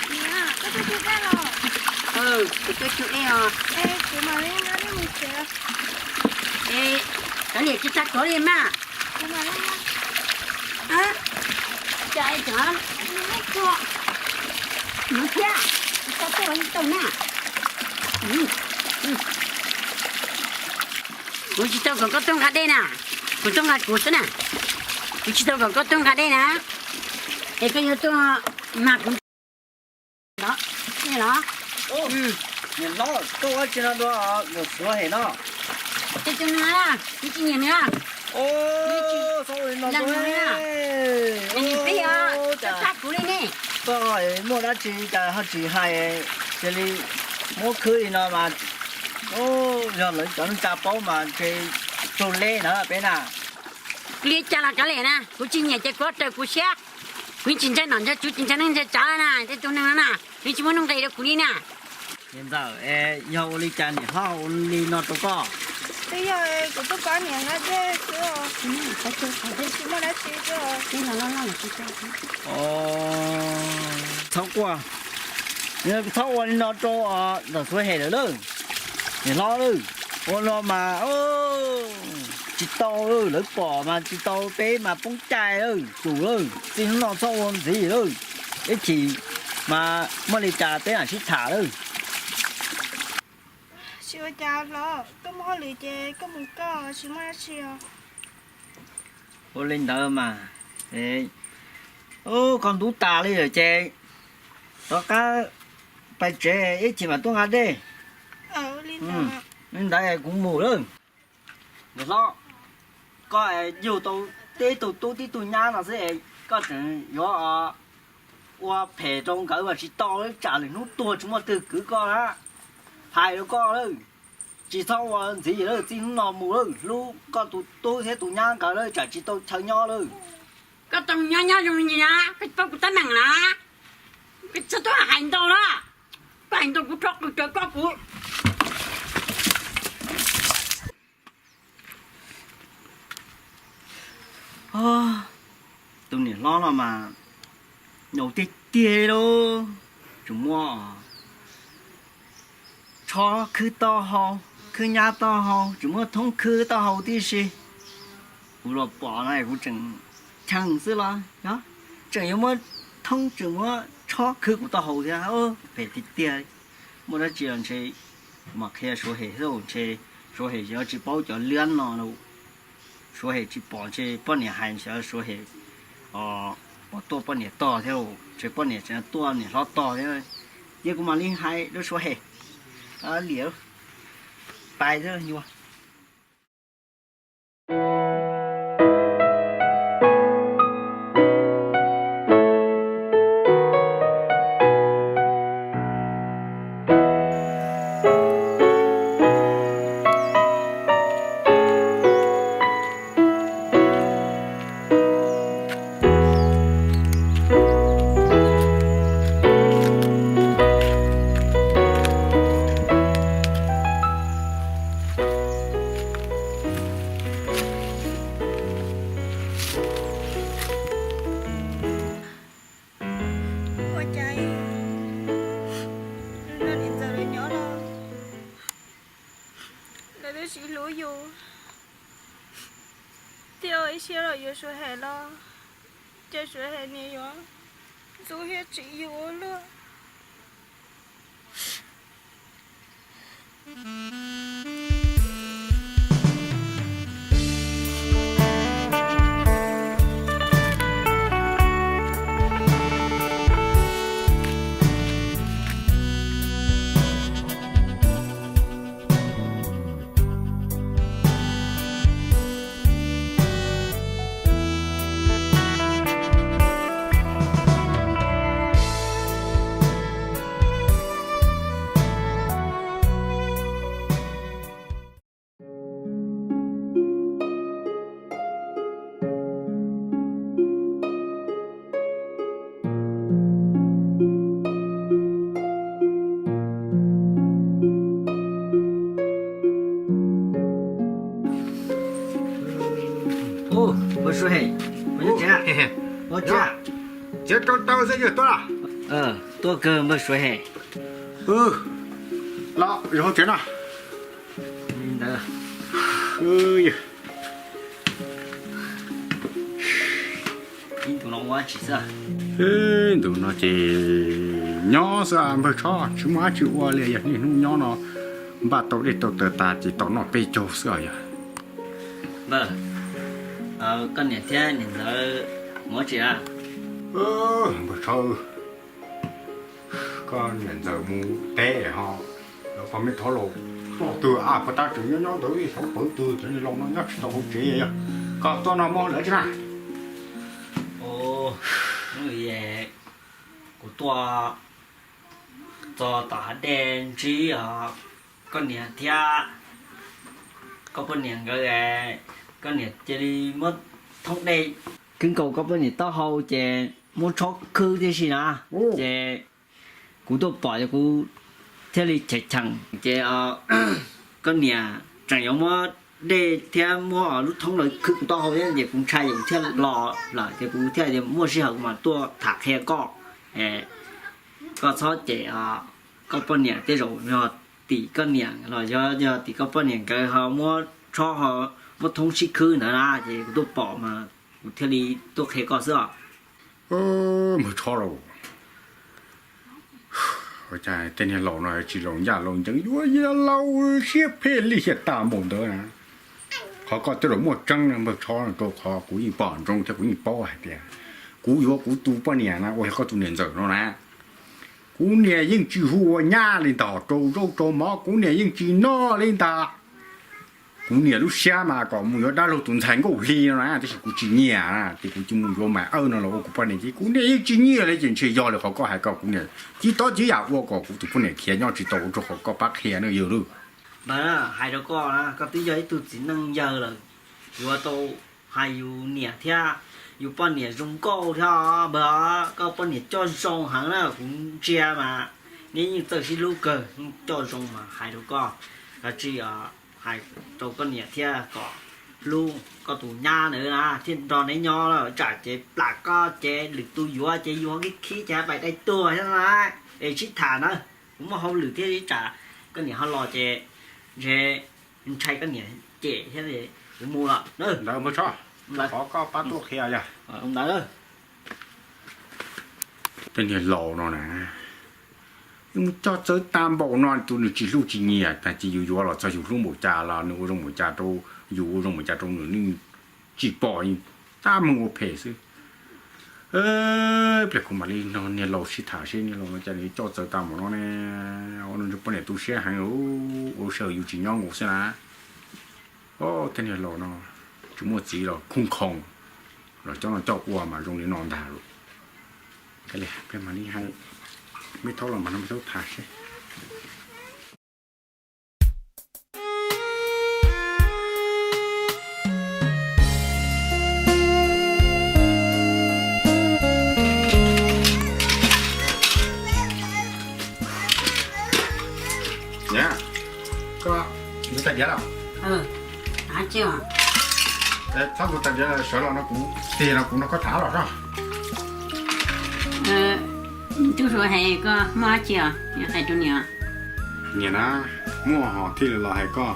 Niam, koj tuaj cuag dej los? Kuv tuaj cuag dej os. Es kuv mam li nrog nej mus tsev. Es kav liam tsis txhob kov li mas. Kuv mam li nrog. Cas es cov nej tuaj no thiab, tsis tau tuaj los tau na. Kuv tsis tau kom koj tuaj nqa dej na, kuv tuaj nqa kuv xwb na. Kuv tsis tau kom koj tuaj nqa dej na, es koj yuav tuaj mag kuv los, nej los. Niam hlob, koj ua tsi no dua, Suav Hem no? Tus no, nws tsis nyiam nws. Peb os, txhob txhawj kuv li ne. Koj muaj dab tsi cas ho tsis hais, cia li muab khwb li no mas. Yog lawv cov neej tsa paub mas ntshe raug leb na peb na. Kuv li cas los kav liam na, kuv tsis nyiam ces kuv raws kuv siab. Kuv yeej tsis ntshai nom ntshai tswv, tsis ntshai neej ntshai tsav na, tej tug neeg no na, nws tsis muaj nuj nqis rau kuv li na. Niam ntxawm, yog ua li cas niam hlob ua li no rau koj? Twb yog kuv tuaj pab niam nqa dej xwb os, tsis muaj dab tsi os. Txhob quaj, txhob ua li no rau ntawm Suav Hem lawm lauj. Niam hlob lauj, ua no mas tsis tau, lawv pom mas tsis tau, peb mas poob cai lawm, tus lawm, txij hnub no txhob ua ntxiv lawm. Ib chim mas muaj li cas peb mam sib tham lawm. Tsis ua cas los, koj muaj hauj lwm ces koj mus koj, tsis muaj dab tsi os. Ua li ntawd mas, koj ntub tas li lawm ces rov qab pais tsev, ib chim mam tuaj nqa dej. Li ntawd kuv mus lawm. Niam hlob, koj yug tau tib tug tub tib tug nyab no xwb es koj tseem yuav ua phem rau nkawd mas tsis tau, tsam lwm hnub tuag tsis muaj twg kwv koj na. Hais rau koj lawm, tsis txhob ua ntxiv lawm, txij hnub no mus lawm, hlub koj tus tub thiab tus nyab nkawd lawm, tsam tsis tau chaw nyob lawm. Koj tau nyob nyob zoo li na, koj tsis paub kuv teeb meem na, koj txhob tuaj hais ntau na, koj hais ntau kuv rho qws raws koj kuv. Tus niam hlob no mas nyaum tiag tiag li, tseem muaj tshob khwb taub hau, khwb nyab taub hau, tseem muaj thoob khwb taub hau tib si. Kuv los pom no kuv tseem cheem xwb los yog tseem yuav muab thoob tseem muab tshob khwb kuv taub hau thiab. Phem tiag tiag. Muaj dab tsi los ntshe mam qhia Suav Hem xwb, ntshe Suav Hem yuav tsis paub cov liab no. Suav Hem tsis pom ntshe poj niam hais xyov Suav Hem pom tuaj poj niam tog thiab, ntshe poj niam tseem tuaj niam hlob tog thiab. Cia kuv mam li hais rau Suav Hem. Liam, pais xwb nyuag. Lawv twb tsis hlub yus, thiaj ua ib siab los yuav Suav Hais los, ces Suav Hais niam yuav ntxub thiab tsim yus ua luaj. Npawg Suav Hais, txiav rau tau xwb yog tuaj. Tuaj kawg npawg Suav Hais. Los, yog hauv tsev no. Ntawd. Ib ntus no ua dab tsi xwb? Ib ntus no ces nyob xwb npawg Tshob, tsis muaj dab tsi ua li, yog niaj hnub nyob no npaj tau dej tau taws tas ces tau noj peb caug xwb os yog. Npawg, koj niam thiab niam ntxawm mus dab tsi a? Npawg Tshob, koj niam ntxawm mus teb ho, lawv pog me thov laus toj twg a, puag ta tseem nyob nyob ntawd ib thov pawv twg, cov niag laus no nyob tsis tau hauv tsev yog. Koj tuaj no muaj lawv tsi na? Kuv tuaj txog tom hav dej ntsib koj niam thiab koj poj niam nkawd, koj niam cia li muab thoob dej khwb nkaus koj poj niam taub hau ces muab tshob khwb tib si na, ces kuv tuaj pom ces kuv thiaj li cheem cheem ces koj niam tseem yuav muab dej thiab muab lub thoob lawv khwb kuv taub hau thiab ces kuv ntshai ces kuv thiaj los lawm ces kuv thiaj muaj sij hawm kuv mam tuaj tham qhia koj. Koj txhob cem koj poj niam, tej zaum yog tim koj niam los yog yog tim koj poj niam nkawd ho muab tshob ho muab thoob sib khwb ntawd na ces kuv tuaj pom mas kuv thiaj li tuaj qhia koj xwb os. Npawg Tshob lauj, ua cas tej niag laus no tsis laus ncaj laus ncees yuav yog laus siab phem li xyas tas npaum ntawd na. Qhov koj twb los muaj tseeb npawg Tshob, rau qhov kuv yeej pom ntsoov thiab kuv yeej paub hais tias kuv yuav kuv tus poj niam na ua yog koj tus niam ntxawm no na. Kuv niam yeej tsis hu ua nyab li ntag, rau zaub rau mov kuv niam yeej tsis noj li ntag. Kuv niam lub siab mas kom mus yuav dab laug tus ntxhais nkauj hli no na, tab sis kuv tsis nyiam na, ces kuv cia mus yuav Maiv Awj no los ua kuv poj niam ces kuv niam yeej tsis nyiam li, ces ntshe yog li qhov koj hais ko, kuv niam cib tob cib yam ua kom kuv tus poj niam khiav nyob tsis tau, ua rau qhov koj pab qhia na yawg lauj. Npawg, hais rau koj na, koj twb yog ib tug txiv neej yawg lawm, yuav tau hais yus niam thiab yus poj niam zoo nkauj thiab npawg. Koj poj niam coj zoo heev na, kuv ntsia mas neb yeej txawj sib hlub kawg, yeej coj zoo mas hais rau koj, koj tsis hais rau koj niam thiab kom hlub koj tus nyab ntawd na, thiaj nrog neb nyob lawm, tsam ces plam koj ces lwm tus yuav ces yus ho khib khib ces pais dai tuag thiab na. Es sib tham na, kuv muaj hauj lwm thiab, tsam koj niam ho los ces ntshe ntshai koj niam cem thiab, kuv mus lawm. Ntawd npawg Tshob, thov koj pab tuaj qhia yog. Ntawd tej niag laus no na, mus coj txawv tag npaum no, tus nws tsis hlub tsis nyiam, tag kis yus yuav los txog yus hlub npaum cas los nws ua zoo npaum cas rau yus, ua zoo npaum cas rau nws, nws tsis pom, tab meeg ua phem xwb. Pliag kuv mam li nrog niag laus sib tham seb niag laus no cas nws coj txawv tag npaum no ne. Ua rau poj niam tu siab heev, ua lub sij hawm yus tsis nyob nkaus xwb na. Tej niag laus no tsis muaj txiv los khooj khoos, los coj no coj ua mas zoo li no ntag lauj. Pliag mam li hais, me thaub los mas no me thaub tham seb. Niam, koj ntxuav tais diav los? Txhob ntxuav tais diav, sawv los no kuv tig no kuv nrog koj tham los soj. Tub Suav Hais, koj muaj dab tsi os, yuav hais rau niam? Niam na, muaj hom thiaj li los hais koj.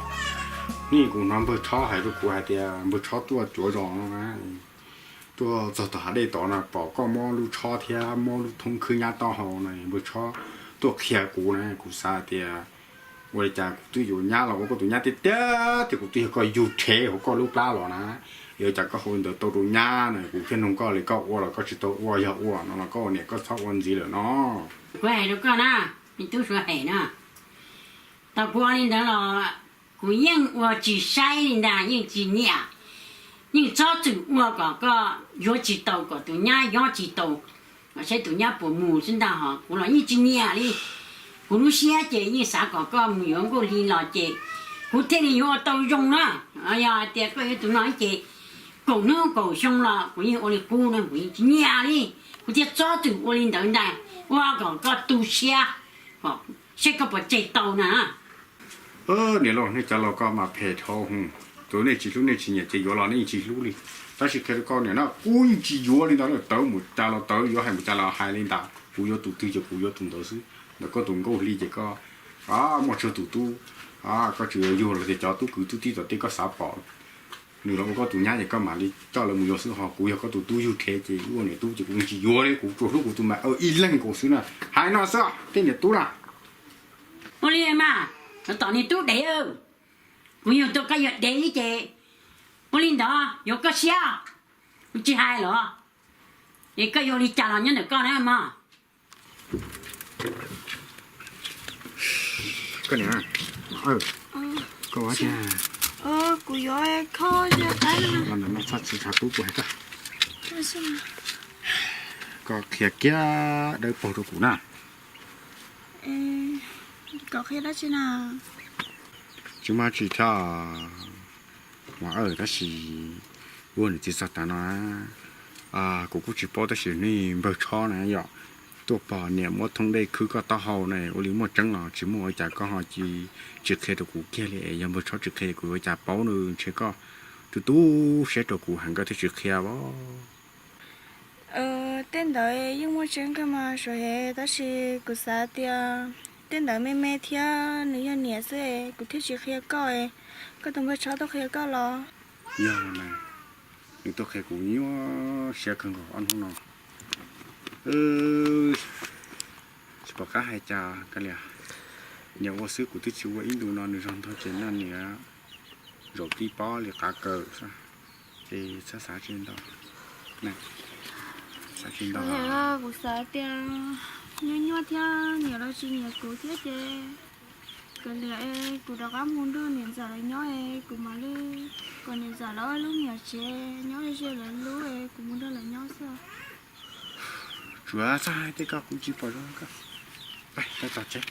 Hnub kuv hnov npawg Tshob hais rau kuv hais tias npawg Tshob tuaj cuav zos no na, tuaj txog tom hav dej tod no pom koj muab lub tshob thiab muab lub thoob khwb nyab taub hau no, npawg Tshob tuaj qhia kuv na, kuv xav tias ua li cas kuv twb yuav nyab los ua koj tus nyab tiag tiag tias kuv twb yog koj yug rhev hauv koj lub plab los na, yuav cas koj hu ntawd tau rau nyab na, kuv thiaj nug koj li koj ua los koj tsis tau ua, yog ua no los koj ua niam koj txhob ua ntxiv lawm no. Kuv hais rau koj na, me tub Suav Hem na, tau kuv ua li ntawd los kuv yeej ua tsis saib li ntag, yeej tsis nyiam, yeej txhob txwm ua kom koj yuav tsis tau, kom tus nyab yob tsis tau, saib tus nyab puas mus xwb ntag hos kuv los yeej tsis nyiam li. Kuv lub siab ces yeej xav kom koj mus yuav Nkauj Hli los ces kuv thiaj li yuav ua tau zoo na. Yog hais tias koj yuav tus no ces kaum hnub kaum xyoo los kuv yeej ua li qub na, kuv yeej tsis nyiam li. Kuv thiaj txhob txwm ua li ntawd ntag, ua kom koj tu siab, kom saib koj puas tseg tau na. Niam laus, nej cov laus koj mas phem dhau hwv. Tus nej tsis hlub nej tsis nyiam ces yuav los nej yeej tsis hlub li. Tab sis qhia rau koj niam na, kuv yeej tsis yuav li ntawd, tawv mus cas los tawv, yuav hais mus cas los hais li ntawd. Kuv yuav tus twg ces kuv yuav tus ntawd xwb. Ntawm koj tus Nkauj Hli ces koj muaj tsawg tus tub, koj tsis yuav yug los tias cov tub kwv tub tij tom tej koj xav pom, nws los ua koj tus nyab ces koj mam li coj lawv mus yuav xwb, ho kuv yog koj tus tub yug rhev ces ua niam tub ces kuv yeej tsis yuav li, kuv tsuas hlub kuv tus me ib leeg nkaus xwb na. Hais no xwb tej niam tub na. Ua li mas, tom niam tub dev, kuv yog tus koj yog dev ces ua li ntawd yuav koj siab, kuv tsis hais los, es koj yuav li cas los nyob ntawm koj na mog. Koj niam, koj ua cas? Kuv yuav kho qab no. Los ntawm no txhob txwv tshav kub kuv hais koj. Koj qhia kiag dawb paug rau kuv na. Kom qhia dab tsi na? Tsis muaj tsis thiab. Ua tab sis ua niam txiv txog tav no, kuv kuj tsis paub tab sis nws npawg Tshob na yom, tuaj pom niam muab thoob dej khwb koj taub hau na, ua li muaj tseeb los tsis muaj ua cas koj ho tsis qhia rau kuv kiag li? Yog npawg Tshob tsis qhia kuv ua cas paub, nws ntshe koj tu tu siab rau kuv heev koj thiaj tsis qhia os. Tej ntawd yeej muaj tseeb kawg mas Suav Hem, tab sis kuv xav tias tej ntawd me me thiab nws yog niam xwb es kuv thiaj tsis qhia koj, koj tus npawg Tshob tuaj qhia koj los? Yog, nws tuaj qhia kuv nyuaj siab kawg nkaus ob hnub no. Tsis pom qab hais cas kiag li. Niam ua xwb kuv twb tsis ua ib ntus no nws zog ntog ces noj niam zaum tib pob li qav kaws xwb. Ces txhob xav tsis ntau, xav tsis ntau. Kuv xav tias nyuaj nyuaj thiab niam los tsis nyiam kuv thiab ces kav liam es kuv rov qab mus nrog niam ntxawm lawv nyob es kuv mam li kom niam ntxawm lawv lub me nyuam tsev nyob ze lawv lub es kuv mus nrog lawv nyob xwb. Tsuav txog hais tias koj kuv tsis pom zoo koj. Peb tos tsev.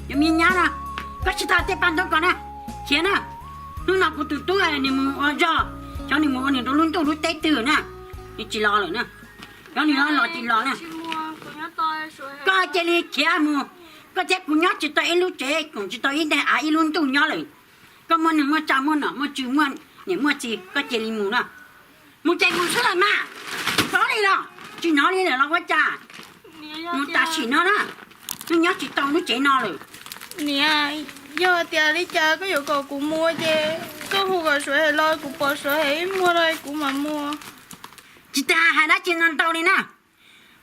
Cov me nyab no, koj tsis tau tej paj ntaub ko na, khiav na. Hnub no kuv tus tub nws mus ua zog, xyov nws mus ua nws rau lub ntuj lub teb twg na, nws tsis los lawm na. Xyov nws los los tsis los na. Koj cia li khiav mus, koj thiab kuv nyob tsis tau ib lub tsev, koom tsis tau ib daig av ib lub ntuj nyob lawm. Koj muaj neeg muaj tsav muaj nom muaj tswv muaj niam muaj txiv koj cia li mus na. Mus ces mus xwb lawm mas, tsis paub li los tsis hnov li lawm los ua cas. Mus tam sim no na, nws nyob tsis tau lub tsev no lawm. Niam, yog tias li cas koj yuav kom kuv mus ces koj hu kom Suav Hem los, kuv pom Suav Hem ib muag no kuv mam mus. Tsis tas hais dab tsi no ntau li na.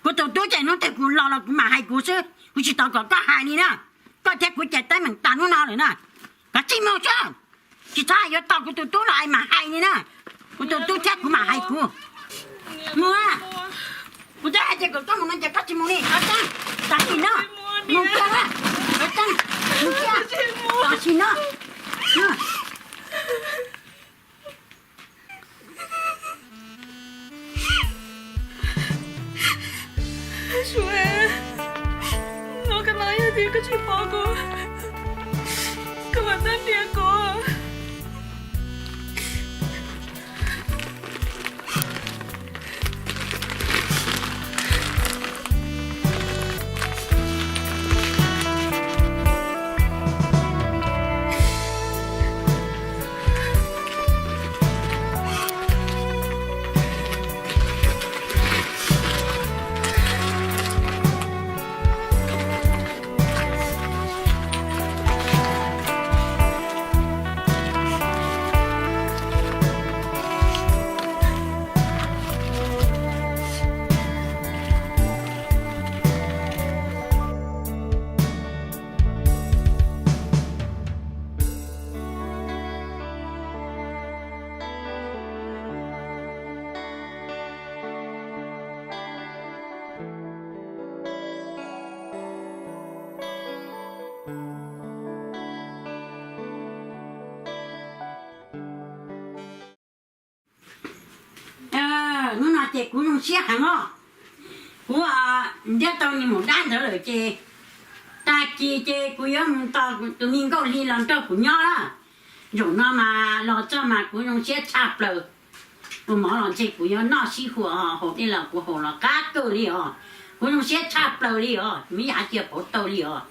Kuv tus tub ces hnub twg kuv los los kuv mam hais kuv xwb, kuv tsis tau kom koj hais li na. Koj thiab kuv ces teeb meem tas hnub no lawm na. Koj tsis mus xwb, tsis txhob yuav tos kuv tus tub los es mam hais li na. Kuv tus tub thiab kuv mam hais kuv. Mus, kuv twb hais tias kom koj mus no ces koj tsis mus li, koj tseeb, tam sim no, mus kiag, koj tseeb, mus kiag, tam sim no. Suav, hnub koj no yog tias koj tsis pom kuv, koj mam txhob ntiav kuv. Ces kuv zoo siab heev os. Kuv ntiab tau niag maum dab ntawd lawm ces tag kis ces kuv yuav mus tos tus me Nkauj Hli los nrog kuv nyob na. Zaum no mas los txog mas kuv zoo siab tshaj plaws. Ua mov los ntshe kuv yuav noj sib huam, haus dej los kuv haus los qab kawg li os. Kuv zoo siab tshaj plaws li os, me yam cia pauv tau li os.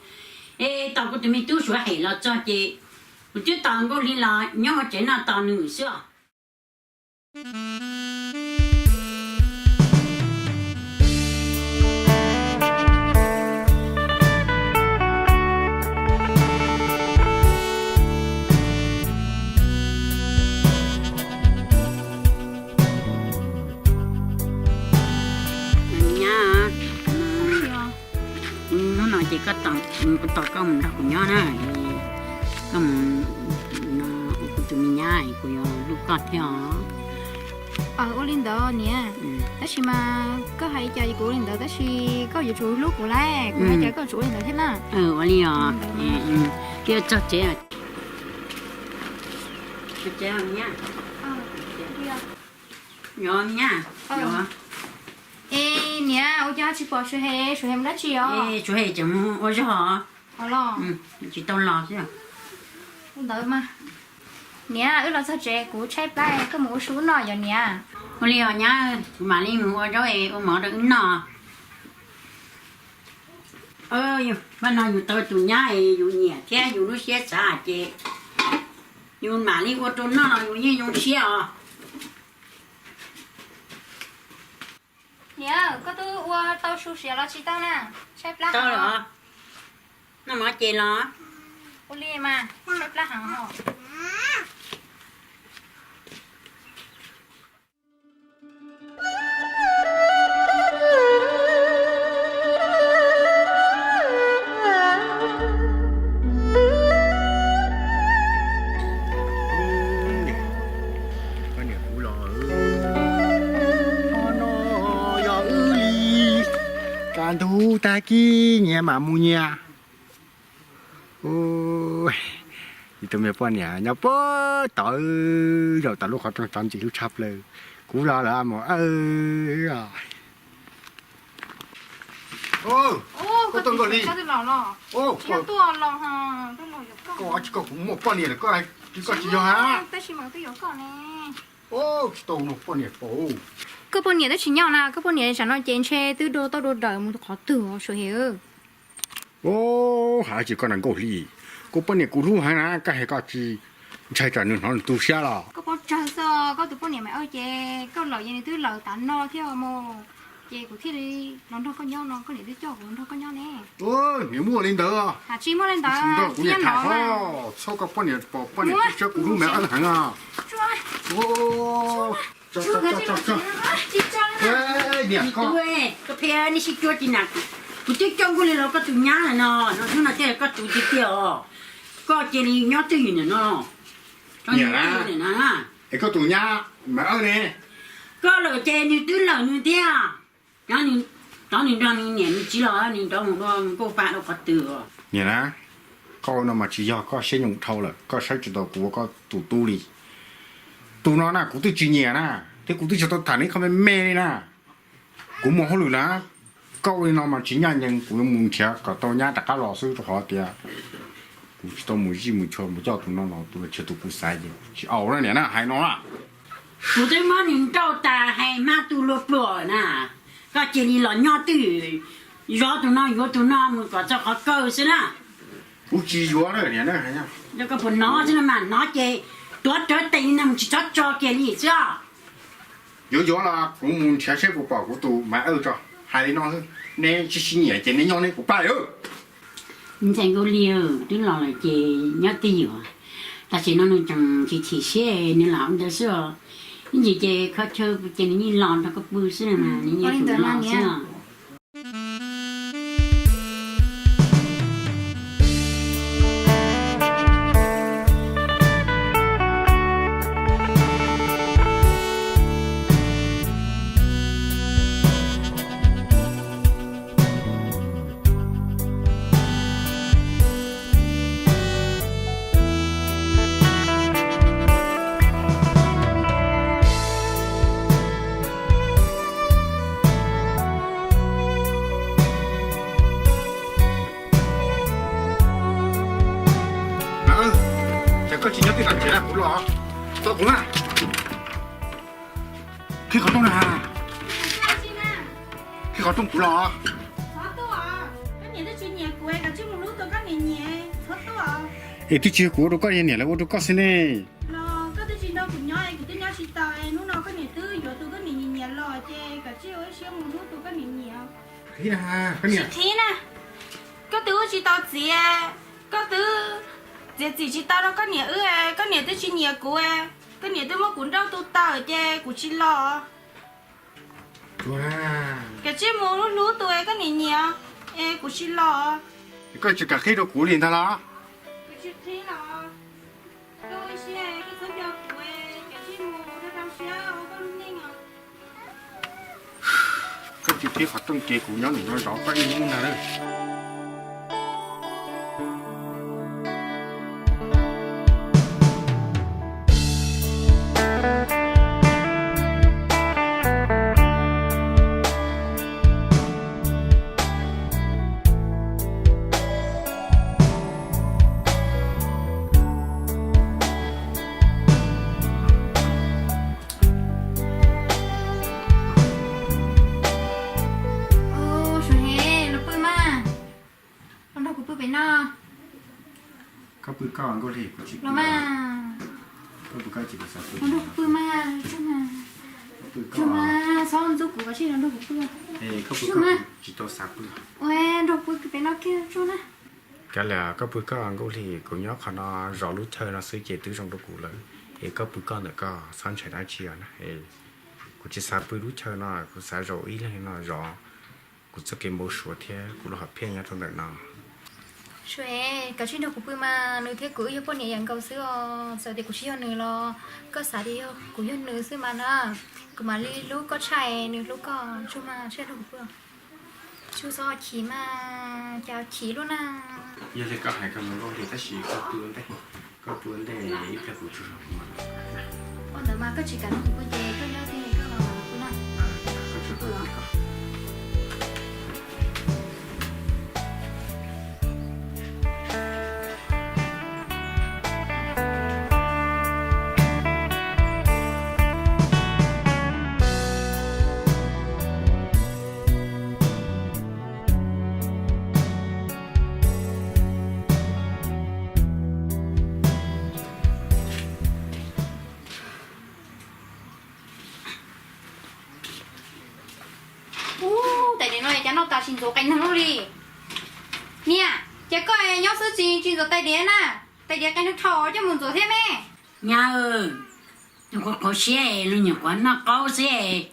Es tos kuv tus me tub Suav Hem los txog ces kuv twb tos Nkauj Hli los nyob hauv tsev no tos nws xwb os. Nyab, hnub no ces kuv tos koj mus nrog kuv nyob na. Koj mus no ua kuv tus me nyab, kuv yuav hlub koj thiab os. Ua li ntawd niam, tab sis mas koj hais cas kuv ua li ntawd tab sis koj yuav tsum hlub kuv lauj, kuv hais cas koj yuav tsum ua li ntawd thiab na. Ua li os, twb txog tsev. Es niam, ua cas tsis pom Suav Hem, Suav Hem mus dab tsi os? Suav Hem tseem mus ua zog, tsis tau los xwb. Ua ntawd mas, niam, wb los txog tsev kuv tshaib plab, koj mus ua su noj yom niam. Ua li os nyab, kuv mam li mus ua zaub es ua mov rau wb noj. Vaj no yus tau tus nyab es yus nyiam thiab yus lub siab xav ces yus mam li ua rau noj los yus yeej zoo siab os. Niam, koj twb ua tau su siav los tsis tau na? Tshaib plab heev. Noj mov ces los. Ua li mas tshaib plab heev os. Poj niam kuv los, no yog wb li. Kaj ntug tag kis nyias mam mus nyias. Tus me poj niam nyob puag tod, zaum tom lub qhov rooj tod ntxim hlub tshaj plaws. Kuv los lawm mus os. Koj tuaj Nkauj Hli. Koj tsis koj kuv muaj poj niam lawm koj tsis yog hab? Tsis tau poj niam pom. Koj poj niam twb tsis nyob na, koj poj niam tsam no ces ntshe twb dua tauj dua dawm mus qhov twg os Suav Hem. Hais tsis koj na Nkauj Hli, kuv poj niam kuv hlub heev na, koj hais koj tsis ntshai tsam nws hnov nws tu siab los? Koj paub tsawg xwb, koj tus poj niam Maiv Awj ces koj lawm ces nws twb lawm tas no thiab mus, ces kuv thiaj li los nrog koj nyob no, koj niam twb coj kuv los nrog koj nyob ne. Niam muaj li ntawd. Hais tsis muaj li ntawd, kuv niam tham hlo, txhob koj poj niam pom poj niam tu siab kuv hlub Maiv Awj heev. Koj pheej sib cuag tsis na, kuv twb coj Nkauj Hli los koj tus nyab no, no hnub no thiaj koj tus tiag tiag os. Koj cia li nyob twj ywm ntawm no. Niam na, es koj tus nyab Maiv Awj ne? Koj lawm ces nws twb lawm nws thiab. Tov nws nrog nws niam nws txiv los nws rov mus ua nkauj pa rau qhov twg? Niam na, koj ua no mas tsis yog koj siab nyoos dhau lawm, koj saib tsis taus kuv ua koj tus tub li. Tus no na kuv twb tsis nyiam na, thiab kuv twb tsis tau tham nws ib qho me me li na. Kuv muaj hauj lwm na, koj ua li no mas tsis ncaj ncees, kuv yuav mus nrhiav kom tau nyab rov qab los xwb rau qhov tias kuv tsis tau mus zij mus chua mus coj tus no los tus no tsis yog tus kuv xaiv ces tsis au na niam na, hais no na. Kuv twb muab nws nrauj tas hais hmab tu luag pluag lawm na, koj cia li los nyob twj ywm, zov tus no yuav tus no mus kom txog qhov kawg xwb na. Kuv tsis yuav na niam na. Koj puas hnov xwb no mas, hnov ces tuav rawv tes li no mus tsis txhob tso kiag li xwb. Yuav yuav los kuv mus nrhiav seb puas pom kuv tus Maiv Awj tso. Hais li no xwb, neb tsis sib nyiam ces neb nyob neb kuv pab. Ntxhais Nkauj Hli, twb los lawm ces nyob twj ywm. Tam sim no nws tseem chim chim siab nws los ua ntawd xwb os. Ib ntsis ces kho chaw ces nws yeej los nrog koj pw xwb na, nws yeej los xwb os. Koj tsis nyob twj tom tsev, kuv los, tos kuv na. Qhib qhov rooj na has. Qhib qhov rooj, kuv los. Es twb tsis yog kuv ua rau koj, yog niam lawv ua rau koj xwb ne. Koj twb tsis nrog kuv nyob, kuv twb nyob tsis tau, hnub no koj niam twb yuav tus koj niam nyiam nyiam los ces koj cia li ua ib siab mus hlub tus koj niam nyiam. Tsis qhib na, koj twb ua tsis tau txiv, koj twb txiav txim tsis tau rau koj niam wb, koj niam twb tsis nyiam kuv, koj niam twb muab kuv nrauj tu tawm ces kuv tsis los. Koj cia li mus hlub hlub tus koj niam nyiam, es kuv tsis los. Koj tsis kam qhib rau kuv li ntag los? Kuv tsis qhib los. Koj ua siab, koj txhob nco kuv, koj cia li mus rau rau siab ua koj lub neej os. Koj tsis qhib qhov rooj ces kuv nyob ntawm no zov koj ib hnub no na. Suav hev, los pw mas. Los nrog kuv pw pem no. Koj pw koj, Nkauj Hli, kuv tsis pw. Koj pw koj, kuv tsis xav pw. Los nrog kuv pw mas, tsuag mas. Tsuag mas, txhob ntxub kuv, koj cia li los nrog kuv pw. Koj pw koj, kuv tsis tau xav pw. Ua, nrog pw pem no kiag tsuag na. Kav liam, koj pw koj, Nkauj Hli, kuv nyob qhov no zov lub chaw no xwb ces twb zoo rau kuv lawm. Es koj pw koj ntawm koj, txhob ntshai dab tsi os na. Kuv tsis xav pw lub chaw no, kuv xav zaum ib leeg no zov kuv txoj kev npau suav thiab kuv lub hom phiaj nyob rau ntawm no. Suav, koj cia li nrog kuv pw mas, nws thiab kuv wb yog poj niam yawm nkaus xwb os. Txawm tias kuv tsis yog nws los koj xav tias yog kuv yog nws xwb mas na. Kuv mam li hlub koj tshaj nws hlub koj, tsuag mas, cia li nrog kuv pw. Tsuag, txhob chim mas, cas chim luaj na. Yog li koj hais koj mus Nkauj Hli, tab sis koj pw ua ntej, koj pw ua ntej ib pliag kuv tsaug zog kuv mam los. Ua ntawd mas koj tsis kam nrog kuv pw ces koj nyob twj ywm koj los pw na. Koj tsuag pw os. Ub, tais diav no cas noj tas tsis ntxuav qe neeg li. Niam, ces koj nyob xwb tsis tsis ntxuav tais diav na? Tais diav qe neeg dhau coj mus ntxuav thiab me. Nyab, qhuav qhuav siab, lub nyuam qhuav noj qaub xwb,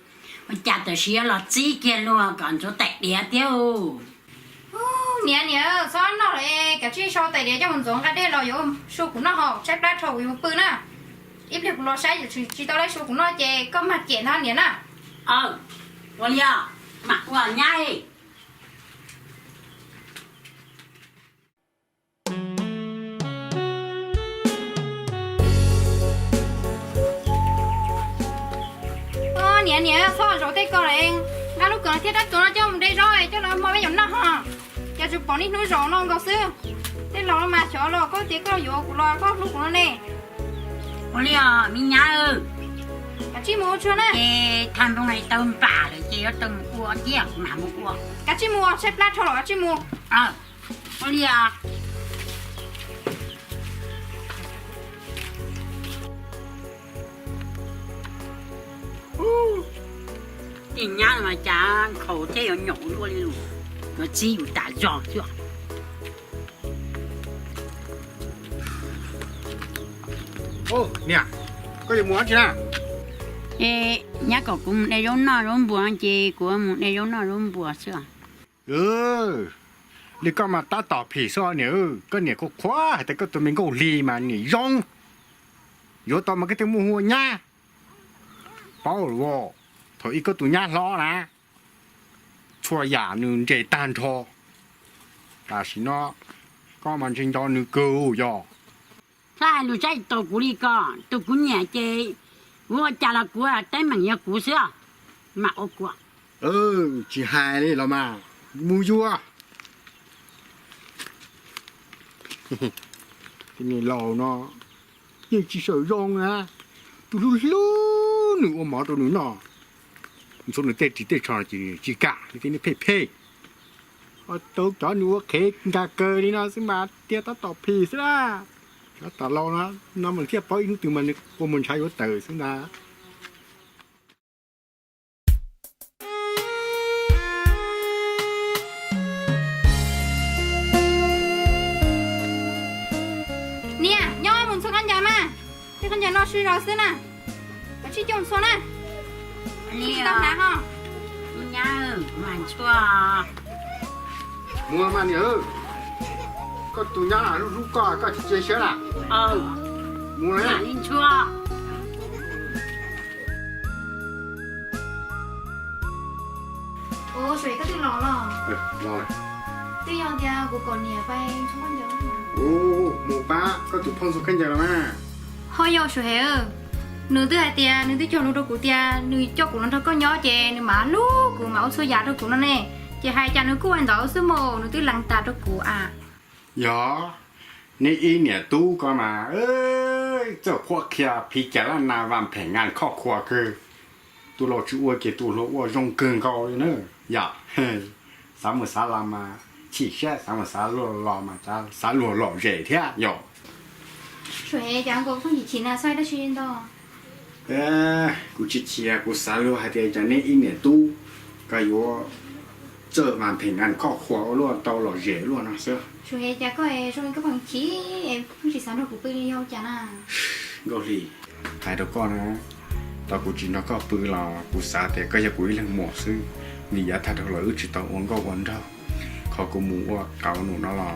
ua cas tam sim los txib kiag luag kom ntxuav tais diav thiab. Niam, niam, txhob noj lawm, kav tsij sau tais diav coj mus ntxuav nqa dej los yuav su kuv noj hos tshaib plab dhau kuv yuav mus pw na. Ib pliag kuv los saib tsis tau dej su kuv noj ces koj mag cem ntag niam na. Ua li os, mam ua nyab. Niam, niam, txhob zov tej ko lawm, nqa lub kawm thiab rab kawm no coj mus de zaub coj los hmo peb yuav noj hos. Cas tsuas pom niaj hnub zov no nkaus xwb. Tej laus no mas xyov los koj tias koj yuav kuv los koj hlub kuv no ne. Ua li os me nyab. Kav tsij mus ua tsuag na. Ces thaj nroog no tau npam lawm ces yuav tau mus ua thiab, mam mus ua. Kav tsij mus, tshaib plab dhau los kav tsij mus. Ua li os. Tej nyab mas cas nkhaus thiab yuav nyaum luaj li lus, yuav txib yus tas zog xwb. Niam, koj yuav mus dab tsi na? Es nyab kom kuv mus de zaub noj zaub npua ces kuv mus de zaub noj zaub npua xwb. Li koj mas tab tom phim xwb niam, koj niam qhuav qhuav hais tias koj tus me Nkauj Hli mas niam zoo, yuav tau mas koj thiaj muaj hu ua nyab. Paub lawm, thaum ub koj tus nyab hlob na, txhua yam nws nres tag nrho, tam sim no koj mas ntshe nco nws kawg yog. Txhob hais lus txhob tos kuv li ko, tus kuv nyiam ces kuv ua cas los kuv teeb meem yog kuv xwb, mam ua kuv. Tsis hais li los mas, mus yuav. Tej niag laus no, yeej tsis sawm zoo na. Tus hlub hlub nws ua mov rau nws noj, ntxuav nws tej ris tej tsho ces nws tsis kam li, tej niag phem phem. Tau cov nws ua qhev nkag kaw li no xwb mas tiag tab tom phim xwb na. Cov tom laus no, no mas thiaj paub ib hnub twg mas nws ua mus ntshav yuav tawm xwb ntag. Niam, nyob mus ntxhua khaub ncaws mas, tej khaub ncaws no sib zog xwb na, kav tsij coj mus ntxhua na. Tsis tau hnav ho. Nyab, mus ntxhua. Mus mas niam, koj tus nyab hlub hlub koj, koj tsis cia siab na. Mus li ntxhua. Ua, Suav Ev, koj twb los los? Twb yog tias kuv kom niam pab ntxhua khaub ncaws. Mus pab koj tus phauj ntxhua khaub ncaws los mas. Ho yog Suav Ev, nws twb hais tias nws twb cog lus rau kuv tias nws coj kuv los nrog koj nyob ces nws mam hlub kuv mam ua txhua yam rau kuv no ne. Ces hais cas nws kuj ua ntawd xwb mas, nws twb lees tas rau kuv a. Yog, neb ib niam tub ko mas txawj qhuab qhia phiv cas laj nas vas phem nkas khoj khua kawg. Tus laus tsis ua ces tus hluas ua zoo kawg nkaus li na. Yog, xav mus xav los mas chim siab, xav mus xav luag los mas xav luag lom zem thiab yom. Suav Ev, cas koj pheej chim chim na, xav dab tsi ntau? Kuv tsis chim, kuv xav luag hais tias cas neb ib niam tub ko yuav txawj vas phem nkas khoj khua ua luaj tau lom zem luaj no xwb. Suav Ev, cas koj zoo li koj pheej chim, pheej tsis xav nrog kuv pw li yog cas na? Nkauj Hli, hais rau koj na, tau kuv tsis nrog koj pw los kuv xav tias koj yog kuv ib leeg muam xwb, vim yav tag dhau los wb tsis tau ua nkauj ua nraug. Qhov kuv mus ua qauv num no los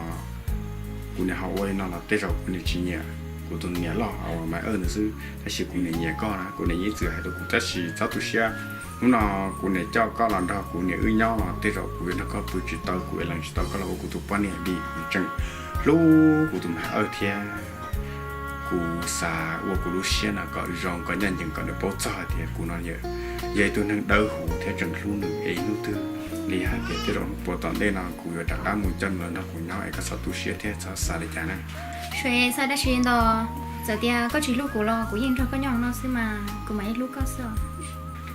kuv niam ho ua li no los tej zaum kuv niam tsis nyiam, kuv tus niam loj uas Maiv Awj ntawd xwb, tab sis kuv niam nyiam koj na, kuv niam yeej ib txwm hais rau kuv tab sis txhob tu siab. Hnub no kuv niam coj koj los nrog kuv niam wb nyob los tej zaum kuv yuav nrog koj pw tsis tau, kuv yuav lees tsis tau koj los ua kuv tus poj niam vim kuv tseem hlub kuv tus Maiv Awj thiab. Kuv xav ua kuv lub siab no kom zoo kom ncaj ncees kom nws paub txog hais tias kuv no yog ib tug neeg dawb huv thiab tseem hlub nws es hnub twg li hais tias tej zaum puas tom ntej no kuv yuav rov qab mus coj nws los nrog kuv nyob es koj txhob tu siab thiab txhob xav li cas na. Suav Ev, xav dab tsi ntau, txawm tias koj tsis hlub kuv los kuv yeej nrog koj nyob no xwb mas, kuv mam li hlub koj xwb.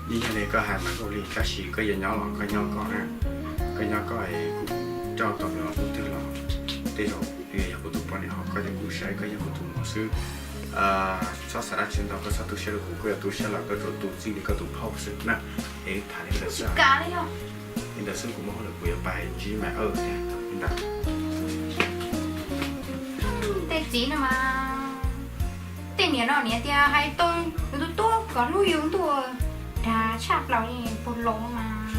Yeej yog li koj hais mas Nkauj Hli, tab sis koj yuav nyob los koj nyob koj na, koj nyob koj es kuv coj tau nws los hnub twg los tej zaum nws yog kuv tus poj niam ho koj yog kuv saib koj yog kuv tus muam xwb. Txhob xav dab tsi ntau, koj txhob tu siab rau kuv, koj yuav tu siab los koj tsuas tu txij li koj tus phauj xwb na. Es tham li ntawd xwb, li ntawd xwb, kuv muaj hauj lwm kuv yuav pais ntsib Maiv Awj thiab li ntawd. Tej txiv no mas, tej niam no niam tias hais tau yus tus tub kom hlub yus ntuj, dag tshaj plaws li puag los mas.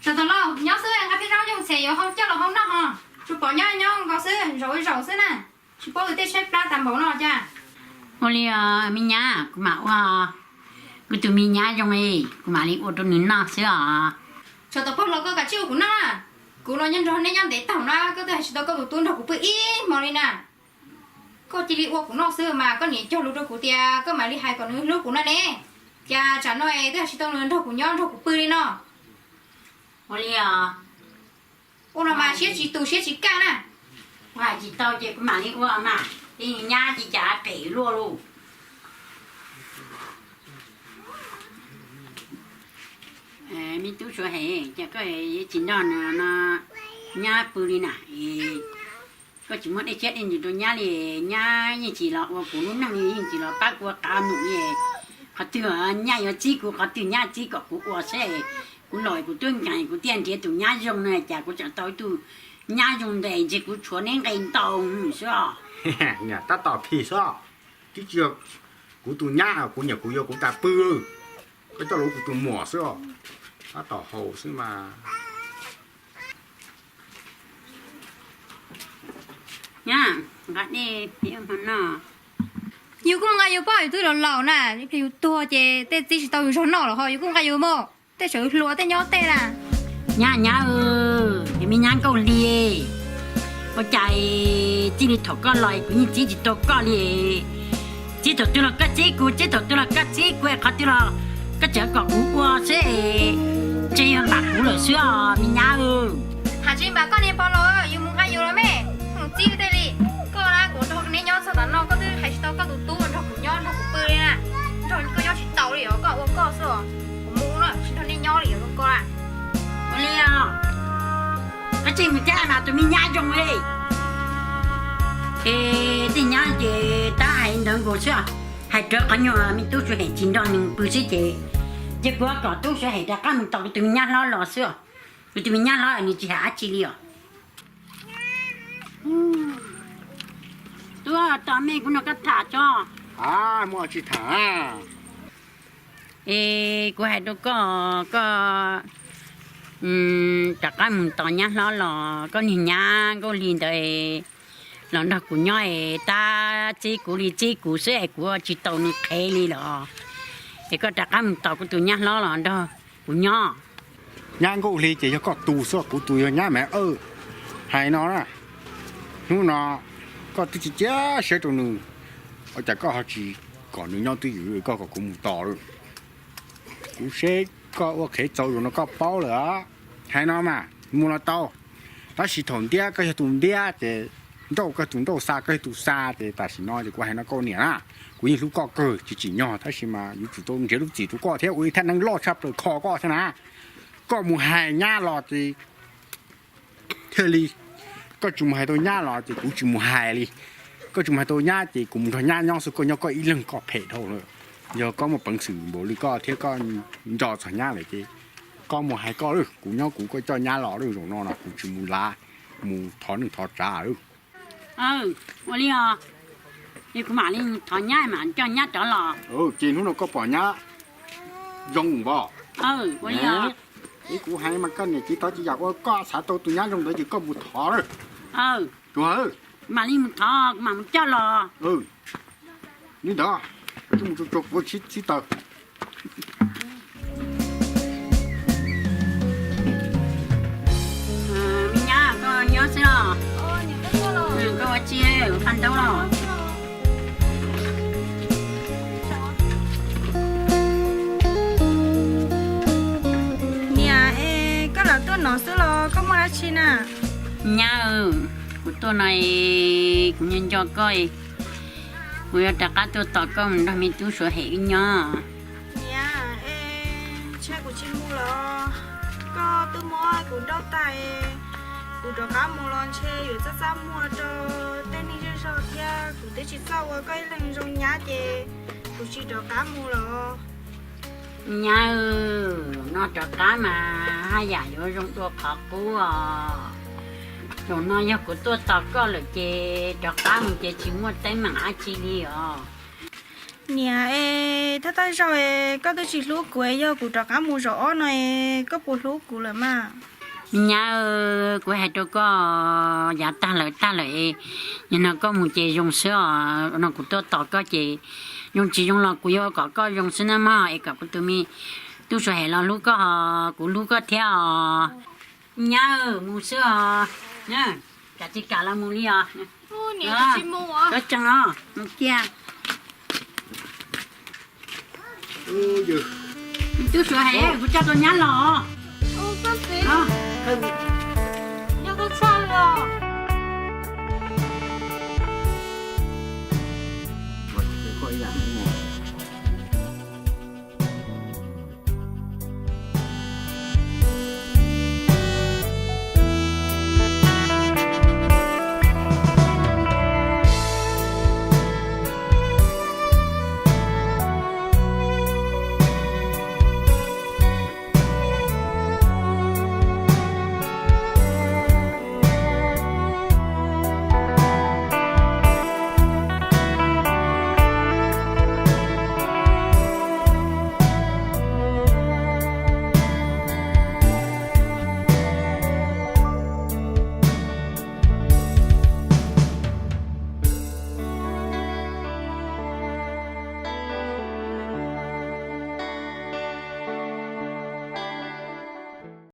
Tsov tom lauj, nyob xwb, nqa tej zaub coj mus txhiam yuav hau coj los hau noj ho. Tsuas pom nyob nyob nkaus xwb, zaum zaum xwb na. Tsis paub tus tej tshaib plab tas npaum no cas. Ua li os me nyab, kuv mam ua, kuv tus me nyab zoo li, kuv mam li ua rau nws noj xwb os. Tsov tom pog los koj kav tsij ua kuv noj na. Kuv los nyob nrog neb nyob ntev taug na, koj twb hais tsis tau koj tus tub nrog kuv pw ib hmo li na. Koj cia li ua kuv noj xwb mas, koj niam cog lus rau kuv tias koj mam li hais kom nws hlub kuv no ne. Cas tsam no es twb hais tsis tau nws nrog kuv nyob nrog kuv pw li no. Ua li os. Ua no mas siab tsis tus siab tsis kaj na. Ua hais tsis tau ces kuv mam li ua mas, tej nyab ces cas phem luaj lauj. Me tub Suav Ev, cas koj yuav tsis nrog no nyab pw li na? Koj tsis muaj dej siab dej ntsws rau nyab li, nyab yeej tsis los ua kuv lub neej li, yeej tsis los pab kuv ua qauv num li. Qhov twg nyab yuav txib kuv, qhov twg nyab txib kom kuv ua seb. Kuv los kuv tuaj nkees kuv thiaj nrhiav tus nyab zoo no, cas kuv tseem tau ib tug nyab zoo ntev ntshe kuv tshuav neb nqe ntau xwb os. Niam tab tom phim xwb, twb tsis yog kuv tus nyab, kuv niam kuv yuav kuv tas pw, koj coj los ua kuv tus muam xwb os. Tab tom haus xwb mas. Nyab, nqa dej peb ua hmo noj. Yus kuj nqa yus poj, yus twb laus laus na, ib pliag yus tuag ces tej txiv tsis tau yus zog noj los ho yus kuj nqa yus mus. Tej tsam hluas tej nyob tej na. Nyab, nyab, es me nyab Nkauj Hli, ua cas txij li thaum koj los kuv yeej txib tsis tau koj li. Txib thaum twg los koj txib kuv, txib thaum twg los koj txib kuv, qhov twg los koj tseem kom kuv ua xwb, ntshe yog npam kuv lawm xwb os me nyab. Hais tsis npam koj niag pog laus, yus mus nqa yus los me, mus txib tej li. Koj na kuv nrog Peb tseem mus thiab mas tus me nyab zoo li. Es tej nyab ces tab hais ntawd nkaus xwb, hais rawv qhov nyuag me tub Suav Hem tsis nrog nws pw xwb ces, ces kuv kom tub Suav Hem rov qab mus tos kuv tus me nyab hlob los xwb. Kuv tus me nyab hlob nws tsis hais dab tsi li os. Tub, tos me kuv nrog koj tham tso. Muaj tsis tham. Es kuv hais rau koj, koj rov qab mus tos nyab hlob los koj niag nyab Nkauj Hli ntawd los nrog kuv nyob es tab txib kuv li txib kuv xwb es kuv ua tsis tau nws qhev li los. Es koj rov qab mus tos kuv tus nyab hlob los nrog kuv nyob. Nyab Nkauj Hli ces yog koj tus xwb, kuv tus yog nyab Maiv Awj. Hais no na, hnub no koj twb tsis cia siab rau nws, ua cas koj ho tsis kom nws nyob twj ywm, koj kom kuv mus tos lawm? Kuv seb koj ua qhev txaus zaum no koj paub lawm. Hais no mas mus los tau, tab sis thaum ntiab koj yog tus ntiab ces nrauj koj tus nrauj, xa koj yog tus xa ces tam sim no ces kuv hais no koj niam na, kuv yeej hlub koj kawg tsis tsim nyog tab sis mas yuav tsum tau nrhiav lub txim rau koj thiab ua ib thaj neeb loj tshaj plaws kho koj thiab na. Koj mus hais nyab los ces thiaj li, koj tsis mus hais tau nyab los ces kuv tsis mus hais li. Koj tsis mus hais tau nyab ces kuv mus nrog nyab nyob xwb, koj nyob koj ib leeg koj phem dhau lawm. Yog koj muaj peev xwm npaum li koj thiab koj nco txog nyab lawm ces koj mus hais koj lawm, kuv nyob kuv, koj coj nyab los lawm, zaum no no kuv tsis mus lav, mus thov neej thov tsav lawm. Ua li os, kuv mam li thov nyab mam coj nyab rov los. Ces hnub no koj pom nyab zoo npog. Ua li os. Ib kuv hais mas koj niam txiv thov tsis yam ua koj xav tau tus nyab zoo ntawd ces koj mus thov lawm. Tsuas, mam li mus thov, kuv mam mus coj los. Li ntawd, mus tsuag tsuag kuv sib txhib taws. Me nyab, koj nyob xwb los? Koj ua tsi, ua qhov ntaub los? Niam, es koj lam tuaj no xwb los koj muaj dab tsi na? Nyab, kuv tuaj no kuv nco nco koj, kuv yuav rov qab tuaj tos koj mus nrog me tub Suav Hem wb nyob. Niam, es ntshe kuv tsis mus los, koj twb muab kuv nrauj tag, kuv rov qab mus los ntshe yuav txaj txaj muag rau tej neeg zej zog thiab, kuv twb tsis txawj ua koj ib leeg zoo nyab ces kuv tsis rov qab mus los. Nyab, no rov qab mas haj yam yuav zoo dua qhov qub os. Zaum no yog kuv tuaj tos koj lawm ces rov qab mus ces tsis muaj teeb meem dab tsi li os. Niam, es thawj thawj zaug es koj twb tsis hlub kuv, yog kuv rov qab mus zaum ob no es koj puas hlub kuv lawm mas? Nyab, kuv hais rau koj, yav tag lawm tag lawm, nim no koj mus ces zoo xwb os, no kuv tuaj tos koj ces zoo tsis zoo los kuv yuav kom koj zoo xwb na mog, es kom kuv tus me tub Suav Hem los hlub koj, kuv hlub koj thiab os. Nyab, mus xwb os, kam tsis kam los mus li os. Koj tsees os, mus kiag. Tub Suav Hem, kuv coj tau nyab los.